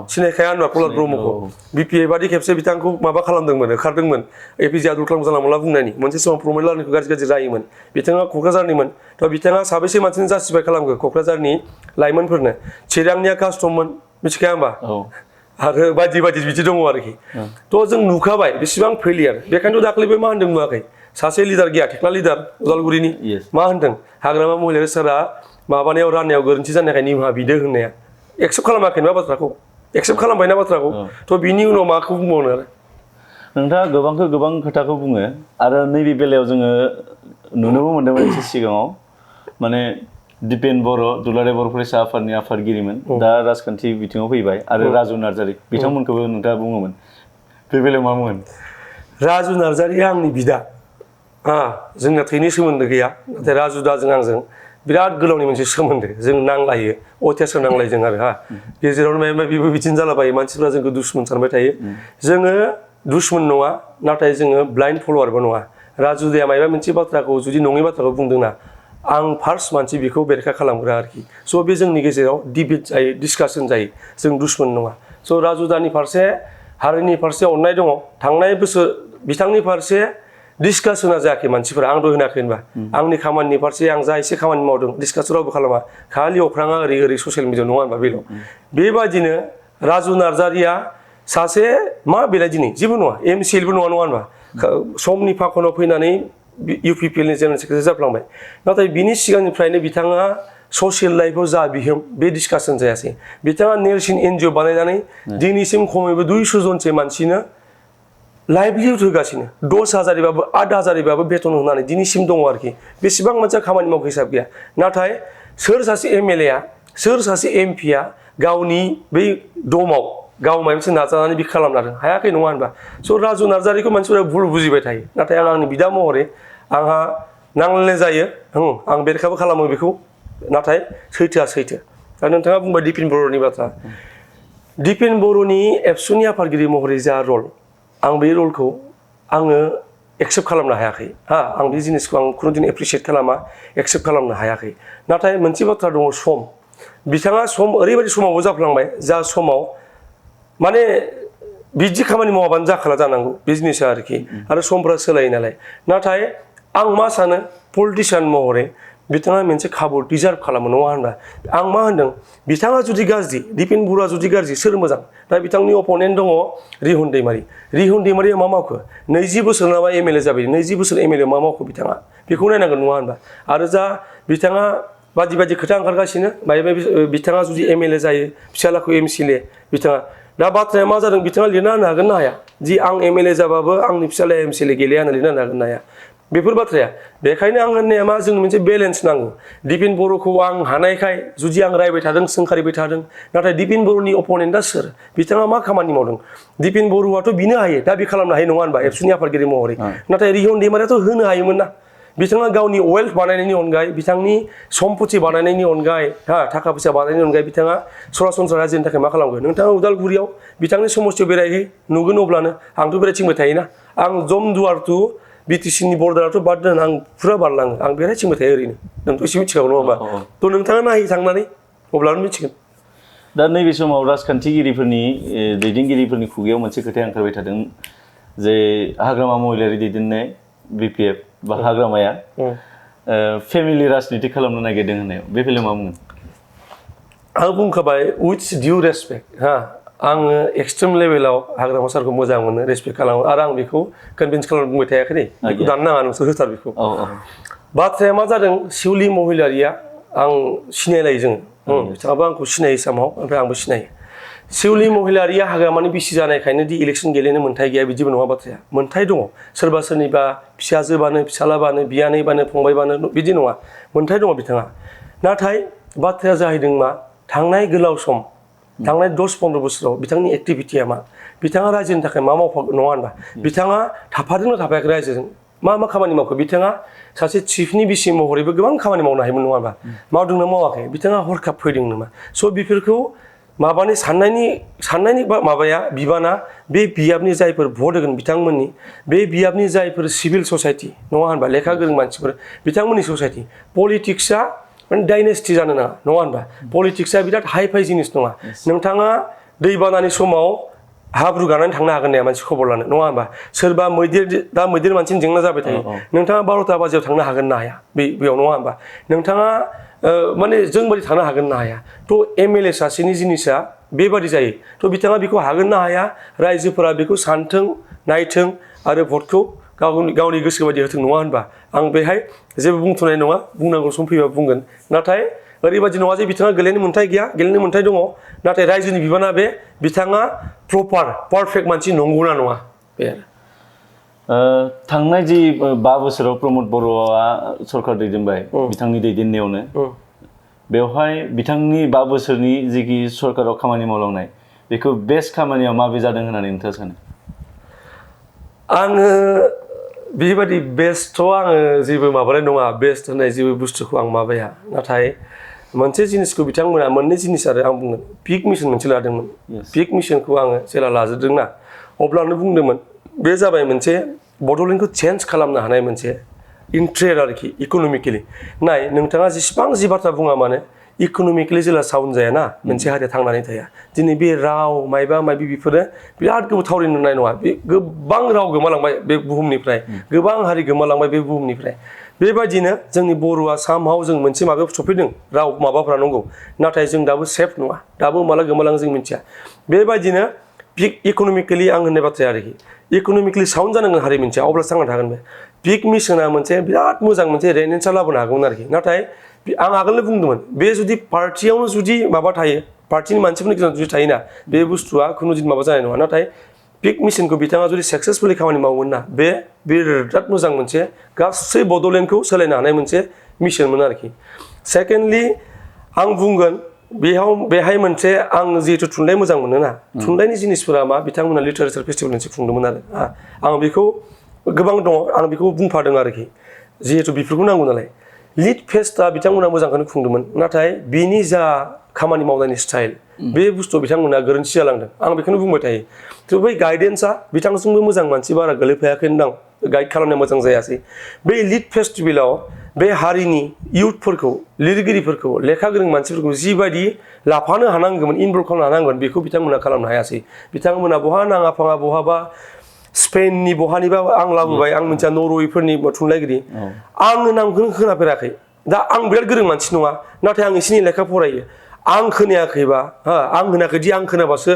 सिनायखाया होनबा प्रहलाद ब्रह्मखौ BPA बादि खेबसे बिथांखौ माबा खालामदोंमोन होखारदोंमोन APJ आब्दुल कालाम जानला मोनला बुंनायनि मोनसे समाव प्रमद लालनिखौ गाज्रि रायोमोन बिथाङा क'क्राझारनिमोन थ' बिथाङा साबेसे मानसिनो जास्टिफाइ खालामखो क'क्राझारनि लाइमोनफोरनो चिरांनिया कास्टममोन मिथिखाया होमबा आरो बायदि बिदि दङ आरोखि थ' जों नुखाबाय बेसेबां फेलियार बेखायनोथ' दाख्लैबो मा होनदों नुवाखै सासे लिडार गैया थेख्ला लिडार उदालगुरिनि मा होनदों हाग्रामा महिलारि सारा माबानायाव राननायाव गोरोन्थि जानायखाय निमाहा बिदो होननाया एक्सेप्ट खालामाखै ना बाथ्राखौ एक्सेप्ट खालामबायना बाथ्राखौ थ' बिनि उनाव माखौ बुंबावनो आरो नोंथाङा गोबां खोथाखौ बुङो आरो नैबे बेलायाव जोङो नुनोबो मोन्दोंमोन एसे सिगाङाव माने दिपेन बर' दुलाराय बर' फरायसा आफादनि आफादगिरिमोन दा राजखान्थि बिथिङाव फैबाय आरो राजु नार्जारि बिथांमोनखौबो नोंथाङा बुङोमोन बे बेलायाव मा बुंगोन राजु नार्जारिया आंनि बिदा जोंना थैनि सोमोन्दो गैया नाथाय राजु दाजों आंजों बिराद गोलावनि मोनसे सोमोन्दो जों नांलायो अत्याचार नांलायो जों आरो गेजेरावनो माबा माबिबो बिदिनो जालाबायो मानसिफ्रा जोंखौ दुश्मन सानबाय थायो जोङो दुश्मन नङा नाथाय जोङो ब्लाइन्ड फल'वारबो नङा राजु दाया माबा मोनसे बाथ्राखौ जुदि नङै बाथ्राखौ बुंदोंना आं फार्स्ट मानसि बेखौ बेरेखा खालामग्रा आरोखि स' बे जोंनि गेजेराव डिबेट जायो डिसकासन जायो जों दुश्मन नङा स' राजु दानि फारसे हारिनि फारसे अननाय दङ थांनाय बोसोर बिथांनि फारसे डिसकासना जायाखै मानसिफोरा आं दहाय होनाखै होनबा आंनि खामानिनि फारसे आं जा एसे खामानि मावदों डिसकासन रावबो खालामा खालि अख्राङा ओरै ससियेल मिडियायाव नङा होनबा बेल' बेबादिनो राजु नार्जारिया सासे मा बेलाय दिनै जेबो नङा MCLबो नङा होनबा समनि फाखनाव फैनानै UPPLनि जेनेरेल सेक्रेटारि जाफ्लांबाय नाथाय बिनि सिगांनिफ्रायनो बिथाङा ससियेल लाइफआव जा बिहोम बे डिसकासन जायासै बिथाङा नेरसिन एनजिअ बानायनानै दिनैसिम खमैबो 200 जनसो मानसिनो लाइभलिहुड होगासिनो 10,000बाबो 8,000बाबो बेथन होनानै दिनैसिम दङ आरोखि बेसेबां मानसिया खामानि मावनो हिसाब गैया नाथाय सोर सासे एमएलए आ सोर सासे एमपि आ गावनि बै दमाव गाव माबा मोनसे नाजानानै बि खालामनो हादों हायाखै नङा होनबा स' राजु नार्जारिखौ मानसिफोरा भुल बुजिबाय थायो नाथाय आंनि बिदा महरै आंहा नांलायनाय जायो आं बेरेखाबो खालामो बेखौ नाथाय सैथोआ सैथो दा नोंथाङा बुंबाय दिपेन बर'नि बाथ्रा दिपेन बर'नि एबसुनि आफादगिरि महरै जा रल आं बे रलखौ आङो एक्सेप्ट खालामनो हायाखै आं बे जिनिसखौ आं खुनुदिन एप्रिसिएट खालामा एक्सेप्ट खालामनो हायाखै नाथाय मोनसे बाथ्रा दङ सम बिथाङा सम ओरैबायदि समावबो जाफ्लांबाय जा समाव माने बिदि खामानि मावाबानो जाखाला जानांगौ बे जिनिसा आरोखि आरो समफोरा सोलायो नालाय नाथाय आं मा सानो पलिटिशियान महरै बिथाङा मोनसे खाबु डिजार्भ खालामो नङा होनबा आं मा होनदों बिथाङा जुदि गाज्रि दिपेन बर'आ जुदि गाज्रि सोर मोजां दा बिथांनि अपोनेन्ट दङ रिहुन दैमारिया मा मावखो 20 बोसोर नामा एमएलए जाबाय 20 बोसोर एमएलए मा मावखो बिथाङा बेखौ नायनांगोन नङा होनबा आरो जा बिथाङा बायदि खोथा ओंखारगासिनो बिथाङा जुदि एमएलए जायो फिसालाखौ एमसिएलए बिथाङा दा बाथ्राया मा जादों बिथाङा लिरना होनो हागोन ना हाया जि आं एमएलए जाबाबो आंनि फिसालाया एमसिएलए गेलेया होनना लिरना होनो हागोन ना हाया बेफोर बाथ्राया बेखायनो आं होननाया मा जोंनो मोनसे बेलेन्स नांगौ दिपेन बर'खौ आं हानायखाय जुदि आं रायबाय थादों सोंखारिबाय थादों नाथाय दिपेन बर'नि अपोनेन्टआ सोर बिथाङा मा खामानि मावदों दिपेन बर'आथ' बिनो हायो दा बे खालामनो हायो नङा होनबा एबसुनि आफादगिरि महरै नाथाय रिहुन दैमारियाथ' होनो हायोमोन ना बिथाङा गावनि वेल्थ बानायनायनि अनगायै बिथांनि सम्पति बानायनायनि अनगायै थाखा फैसा बानायनायनि अनगायै बिथाङा सरासनस्रा रायजोनि थाखाय मा खालामगोन नोंथाङा उदालगुरियाव बिथांनि समस्थियाव बेरायहै नुगोन अब्लानो आंथ' बेरायथिंबाय थायोना आं जमदुवार टु बिटिसिनि बर्डाराथ' बाद दोन आं फुरा बारलाङो आं बेरायथिंबाय थायो ओरैनो नोंथ' एसे मिथिखागौ नङा होमबा थ' नोंथाङा नायहै थांनानै अब्लानो मिथिगोन दा नैबे समाव राजखान्थिगिरिफोरनि दैदेनगिरिफोरनि खुगायाव मोनसे खोथाया ओंखारबाय थादों जे हाग्रामा महिलारि दैदेननाय बिपिएफ बा हाग्रामाया फेमिलि राजनिति खालामनो नागिरदों होननायाव बे बेलायाव मा बुंगोन आं बुंखाबाय उइथ डिउ रेसपेक्ट आङो एक्सट्रिम लेभेलाव हाग्रामा सारखौ मोजां मोनो रेसपेक्ट खालामो आरो आं बेखौ कनभिन्स खालामनो बुंबाय थायाखै दे बेखौ दाननो नाङा नोंसोर होथार बेखौ बाथ्राया मा जादों शिवली महिलारिया आं सिनायलायो जोङो बिथाङाबो आंखौ सिनायो सामाव ओमफ्राय आंबो सिनायो शिवली महिलारिया हाग्रामानि बिसि जानायखायनो दि इलेक्सन गेलेनो मोन्थाय गैया बिदिबो नङा बाथ्राया मोन्थाय दङ सोरबा सोरनिबा फिसाजोबानो फिसालाबानो बियानैबानो फंबायबानो बिदि नङा मोन्थाय दङ बिथाङा नाथाय बाथ्राया जाहैदों मा थांनाय गोलाव सम थांनाय 10-15 बोसोराव बिथांनि एक्टिभिटिया मा बिथाङा रायजोनि थाखाय मा मावफाग नङा होनबा बिथाङा थाफादोंना थाफायाखै रायजोजों मा खामानि मावखो बिथाङा सासे चिफनि बिसि महरैबो गोबां खामानि मावनो हायोमोन नङा होनबा मावदोंना मावाखै बिथाङा हरखाब फैदों नामा स' बेफोरखौ माबानि साननायनि माबाया बिबाना बे बियाबनि जायफोर भट होगोन बिथांमोननि बे बियाबनि जायफोर सिभिल ससाइटि नङा होनबा लेखा गोरों मानसिफोर बिथांमोननि ससाइटि पलिटिक्सआ माने डाइनेस्टि जानो नाङा नङा होनबा पलिटिक्सआ बिराद हाइ फाइ जिनिस नङा नोंथाङा दैबानानि समाव हाब्रु गानानै थांनो हागोन नाया मानसि खबर लानो नङा होनबा सोरबा मैदेर मानसिनि जेंना जाबाय थायो नोंथाङा 12टा बाजियाव थांनो हागोन ना हाया बेयाव नङा होनबा नोंथाङा माने जोंबादि थांनो हागोन ना हाया थ' एमएलए सासेनि जिनिसा बेबादि जायो थ' बिथाङा बेखौ हागोन ना हाया रायजोफोरा बेखौ सानथों नायथों आरो भटखौ गावनि गोसो बायदि होथों नङा होनबा आं बेहाय जेबो बुंथ'नाय नङा बुंनांगौ सम फैबा बुंगोन नाथाय ओरैबायदि नङा जे बिथाङा गेलेनो मोन्थाय गैया गेलेनो मोन्थाय दङ नाथाय रायजोनि बिबाना बे बिथाङा पारफेक्ट मानसि नंगौना नङा बे थांनाय जि 5 बोसोराव प्रमद बर'आ सरकार दैदेनबाय बिथांनि दैदेननायावनो बेवहाय बिथांनि 5 बोसोरनि जिखि सरकाराव खामानि मावलांनाय बेखौ बेस्ट खामानिया माबे जादों होननानै नोंथाङा सानो आङो बेबायदि बेस्टथ' आङो जेबो माबानाय नङा बेस्ट होननाय जेबो बुस्थुखौ आं माबाया नाथाय मोनसे जिनिसखौ बिथांमोना मोननै जिनिस आरो आं बुंगोन पिक मिशन मोनसे लादोंमोन पिक मिशनखौ आङो जेला लाजोबदोंना अब्लानो बुंदोंमोन बे जाबाय मोनसे बड'लेण्डखौ चेन्ज खालामनो हानाय मोनसे इन्ट्रेस्ट आरोखि इक'नमिकेलि नाय नोंथाङा जेसेबां जि बाथ्रा बुङा मानो इक'नमिकेलि जेला साउन्ड जायाना मोनसे हारिया थांनानै थाया दिनै बे राव मायबा मायबि बेफोरो बिराद गोबाव थावरिनो मोननाय नङा बे गोबां राव गोमालांबाय बे बुहुमनिफ्राय गोबां हारि गोमालांबाय बे बुहुमनिफ्राय बेबायदिनो जोंनि बर'आ सामहाव जों मोनसे माबायाव सफैदों राव माबाफ्रा नंगौ नाथाय जों दाबो सेफ नङा दाबो माला गोमालाङो जों मिथिया बेबायदिनो पिक इक'नमिकेलि आं होननाय बाथ्राया आरोखि इक'नमिकेलि साउन्ड जानांगोन हारि मोनसेया अब्लासो थांना थागोन बे पिक मिशना मोनसे बिराद मोजां मोनसे रेनेसार लाबोनो हागौमोन आरोखि नाथाय आं आगोलनो बुंदोंमोन बे जुदि पार्टियावनो जुदि माबा थायो पार्टिनि मानसिफोरनि गेजेराव जुदि थायोना बे बुस्थुआ खुनु दिन माबा जानाय नङा नाथाय पिक मिशनखौ बिथाङा जुदि सक्सेसफुली खामानि मावोमोन ना बे बिराद मोजां मोनसे गासै बड'लेण्डखौ सोलायनो हानाय मोनसे मिशनमोन आरोखि सेकेन्डलि आं बुंगोन बेहाय मोनसे आं जिहेतु थुनलाइ मोजां मोनो ना थुनलाइनि जिनिसफोरा मा बिथांमोना लिटारेचार फेस्टिभेल मोनसे खुंदोंमोन आरो आं बेखौ गोबां दङ आं बेखौ बुंफादों आरोखि जिहेतु बेफोरखौ नांगौ नालाय लिड फेस्टआ बिथांमोना मोजांखौनो खुंदोंमोन नाथाय बिनि जा खामानि मावनायनि स्टाइल बे बुस्थुआव बिथांमोना गोरोन्थि जालांदों आं बेखौनो बुंबाय थायो थ' बै गाइडेन्सआ बिथांजोंबो मोजां मानसि बारा गोलैफायाखैदां गाइड खालामनाया मोजां जायासै बै लिड फेस्टिभेलाव बे हारिनि इयुथफोरखौ लिरगिरिफोरखौ लेखा गोरों मानसिफोरखौ जिबायदि लाफानो हानांगौमोन इनभल्भ खालामनो हानांगोन बेखौ बिथांमोना खालामनो हायासै बिथांमोना बहा नाङा फाङा बहाबा स्पेननि बहानिबा आं लाबोबाय आं मिथिया नरवेफोरनि थुनलाइगिरि आङो नामखौनो खोनाफेराखै दा आं बिराद गोरों मानसि नङा नाथाय आं एसेनि लेखा फरायो आं खोनायाखैबा आं होनाखैदि आं खोनाबासो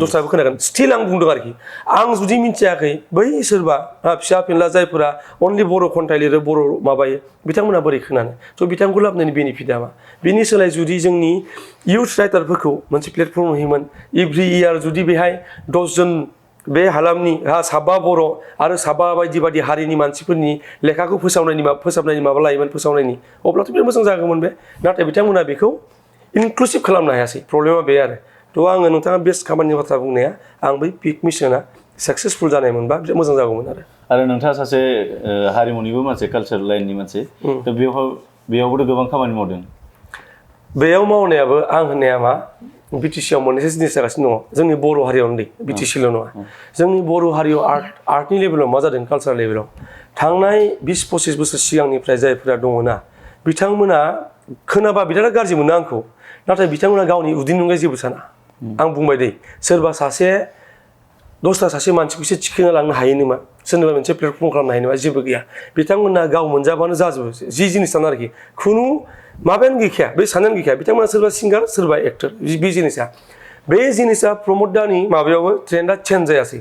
दस्राबो खोनागोन स्टिल आं बुंदों आरोखि आं जुदि मिथियाखै बै सोरबा फिसा फिनला जायफोरा अनलि बर' खन्थाइ लिरो बर' माबायो बिथांमोना बोरै खोनानो थ' बिथांखौ लाबोनायनि बेनिफिटआ मा बिनि सोलाय जुदि जोंनि इयुथ राइटारफोरखौ मोनसे प्लेटफर्म होयोमोन एभ्रि इयार जुदि बेहाय 10 जन बे हालामनि साबा बर' आरो साबा बायदि हारिनि मानसिफोरनि लेखाखौ फोसाबनायनि माबा लायोमोन फोसावनायनि अब्लाथ' बिराद मोजां जागौमोन बे नाथाय बिथांमोना बेखौ इनक्लुसिभ खालामनो हायासै प्रब्लेमा बे आरो थ' आङो नोंथाङा बेस्ट खामानिनि बाथ्रा बुंनाया आं बै पिक मिशना सक्सेसफुल जानाय मोनबा बिराद मोजां जागौमोन आरो नोंथाङा सासे हारिमुनिबो मानसि कालचार लाइननि मानसि थ' बेयावबोथ' गोबां खामानि मावदों बेयाव मावनायाबो आं होननाया मा बिटिसिआव मोननैसो जिनिस जागासिनो दङ जोंनि बर' हारियावनो दै बिटिसिल' नङा जोंनि बर' हारियाव आर्टनि लेभेलाव मा जादों कालचार लेभेलाव थांनाय 20-25 बोसोर सिगांनिफ्राय जायफोरा दङ ना बिथांमोना खोनाबा बिराद गाज्रि मोनो आंखौ नाथाय बिथांमोना गावनि उदैनि अनगायै जेबो साना आं बुंबाय दै सोरबा दस्रा सासे मानसिखौ एसे थिखोना लांनो हायो नामा सोरनिबा मोनसे प्लेटफर्म खालामनो हायो नामा जेबो गैया बिथांमोना गाव मोनजाबानो जाजोबो जि जिनिस सानो आरोखि खुनु माबायानो गैखाया बे साननायानो गैखाया बिथांमोना सोरबा सिंगार सोरबा एक्टर बे जिनिसा प्रमद दानि माबायावबो ट्रेन्डआ चेन्ज जायासै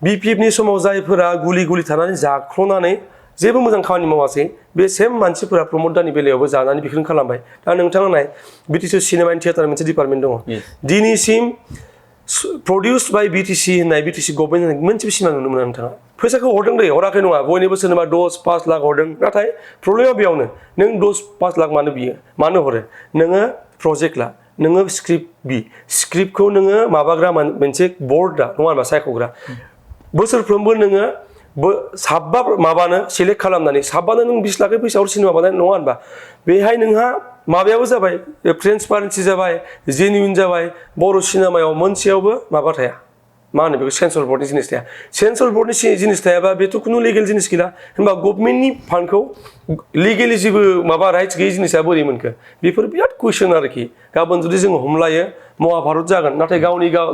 बिपिएफनि समाव जायफोरा गुलि थानानै जाख्ल'नानै जेबो मोजां खामानि मावासै बे सेम मानसिफोरा प्रमद दानि बेलायावबो जानानै बेखौनो खालामबाय दा नोंथाङा नाय बिटिसि सिनेमा एन्ड थियेटार मोनसे डिपार्टमेन्ट दङ दिनैसिम प्रडिउस बाय बिटिसि होननाय बिटिसि गभर्नमेन्ट होननाय मोनसेबो सिनेमा नुनो मोना नोंथाङा फैसाखौ हरदों दै हराखै नङा बयनिबो सोरनोबा 10-5 लाख हरदों नाथाय प्रब्लेमा बेयावनो नों 10-5 लाख मानो हरो नोङो प्रजेक्ट ला नोङो स्क्रिप्टखौ नोङो माबाग्रा मोनसे बर्ड दा नङा होनबा सायख'ग्रा बोसोरफ्रोमबो नोङो साबा माबानो सेलेक्ट खालामनानै साबानो नों 20 लाखै फैसा सिनेमा बानायनाय नङा होनबा बेहाय नोंहा माबायाबो जाबाय ट्रेन्सपारेन्सि जाबाय जेन्युइन जाबाय बर' सिनेमायाव मोनसेयावबो माबा थाया मा होनो बेखौ सेन्सर बर्डनि जिनिस थाया सेन्सर बर्डनि जिनिस थायाबा बेथ' खुनु लिगेल जिनिस गैला होनबा गभर्नमेन्टनि फान्डखौ लिगेलि जेबो माबा राइट्स गैयै जिनिसा बोरै मोनखो बेफोर बिराद कुइसन आरोखि गाबोन जुदि जोङो हमलायो महाभारत जागोन नाथाय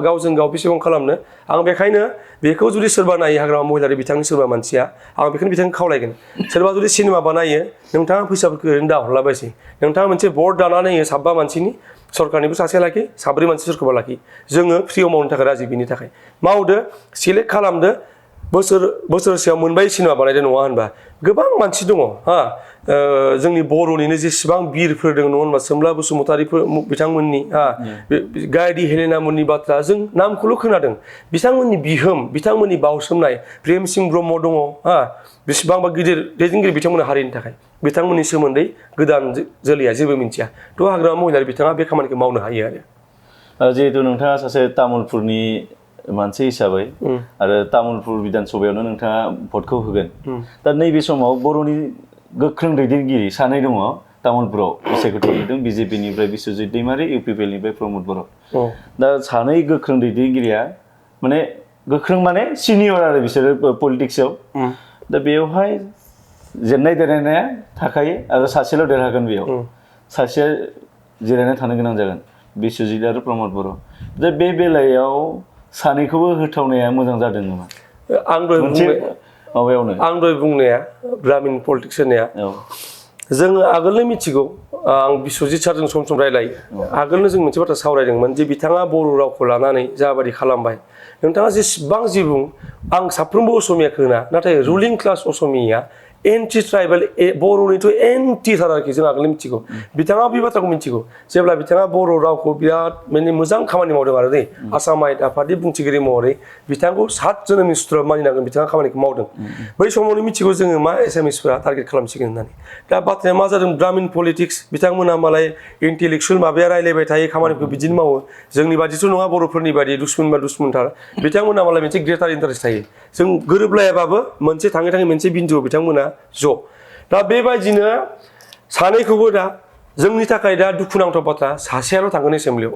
गावजों गाव बेसेबां खालामनो आं बेखायनो बेखौ जुदि सोरबा नायो हाग्रामा महिलारि बिथांनि सोरबा मानसिया आं बेखौनो बिथांखौ खावलायगोन सोरबा जुदि सिनेमा बानायो नोंथाङा फैसाफोरखौ ओरैनो दाहरलाबायसै नोंथाङा मोनसे बर्ड दानानै होयो साबा मानसिनि सरकारनिबो सासे लाखि साब्रै मानसि सोरखौबा लाखि जोङो फ्रियाव मावनो थाखाय राजि बिनि थाखाय मावदो सेलेक्ट खालामदो बोसोरसेयाव मोनबाय सिनेमा बानायदो नङा होनबा गोबां मानसि दङ जोंनि बर'निनो जेसेबां बिरफोर दङ नङा होनबा सोमला बसुमतारिफोर बिथांमोननि गायदि हेलेना मोननि बाथ्रा जों नामखौल' खोनादों बिथांमोननि बिथांमोननि बावसोमनाय प्रेम सिं ब्रह्म दङ बेसेबांबा गिदिर दैदेनगिरि बिथांमोना हारिनि थाखाय बिथांमोननि सोमोन्दै गोदान जोलैया जेबो मिन्थिया थ' हाग्रामा महिलारि बिथाङा बे खामानिखौ मावनो हायो आरो जिहेतु नोंथाङा सासे तामुलपुरनि मानसि हिसाबै आरो तामुलपुर बिधान सभायावनो नोंथाङा भटखौ होगोन दा नैबे समाव बर'नि गोख्रों दैदेनगिरि सानै दङ तामुलपुराव बिसायख'थियाव नुदों बिजेपिनिफ्राय बिश्वजित दैमारि इउपिपिएलनिफ्राय प्रमद बर' दा सानै गोख्रों दैदेनगिरिया माने गोख्रों माने सिनियर आरो बिसोरो पलिटिक्सआव दा बेवहाय जेननाय देरहानाया थाखायो आरो सासेल' देरहागोन बेयाव सासेया जिरायना थानो गोनां जागोन बिश्वजित आरो प्रमद बर' दा बे बेलायाव सानैखौबो होथावनाया मोजां जादों नामा आं दहाय बुंनाया ग्रामिन पलिटिक्स होननाया जोङो आगोलनो मिथिगौ आं बिश्वजित सारजों सम रायलायो आगोलनो जों मोनसे बाथ्रा सावरायदोंमोन जे बिथाङा बर' रावखौ लानानै जाबादि खालामबाय नोंथाङा जेसेबां जि बुं आं साफ्रोमबो असमियाखौ होना नाथाय ruling class Asamiya anti tribal बर'निथ' एन्टिथार आरोखि जों आगोल मिथिगौ बिथाङा बे बाथ्राखौ मिथिगौ जेब्ला बिथाङा बर' रावखौ बिराद माने मोजां खामानि मावदों आरो दै आसाम आयेन आफादनि बुंथिगिरि महरै बिथांखौ 7 जोनोमनि सुथुराव मानिनांगोन बिथाङा खामानिखौ मावदों बै समावनो मिथिगौ जोङो मा एसामिसफोरा टारगेट खालामसिगोन होननानै दा बाथ्राया मा जादों ब्राह्मिन पलिटिक्स बिथांमोना मालाय इन्टेलेक्सुवेल माबाया रायलायबाय थायो खामानिखौ बिदिनो मावो जोंनि बादिथ' नङा बर'फोरनि बादि दुश्मन बा दुश्मनथार बिथांमोना मालाय मोनसे ग्रेटार इन्टारेस्ट थायो जों गोरोबलायाबाबो मोनसे थाङै थाङै मोनसे बिन्दुआव बिथांमोना ज' दा बेबायदिनो सानैखौबो दा जोंनि थाखाय दा दुखुनांथाव बाथ्रा सासेयाल' थांगोन एसेम्ब्लियाव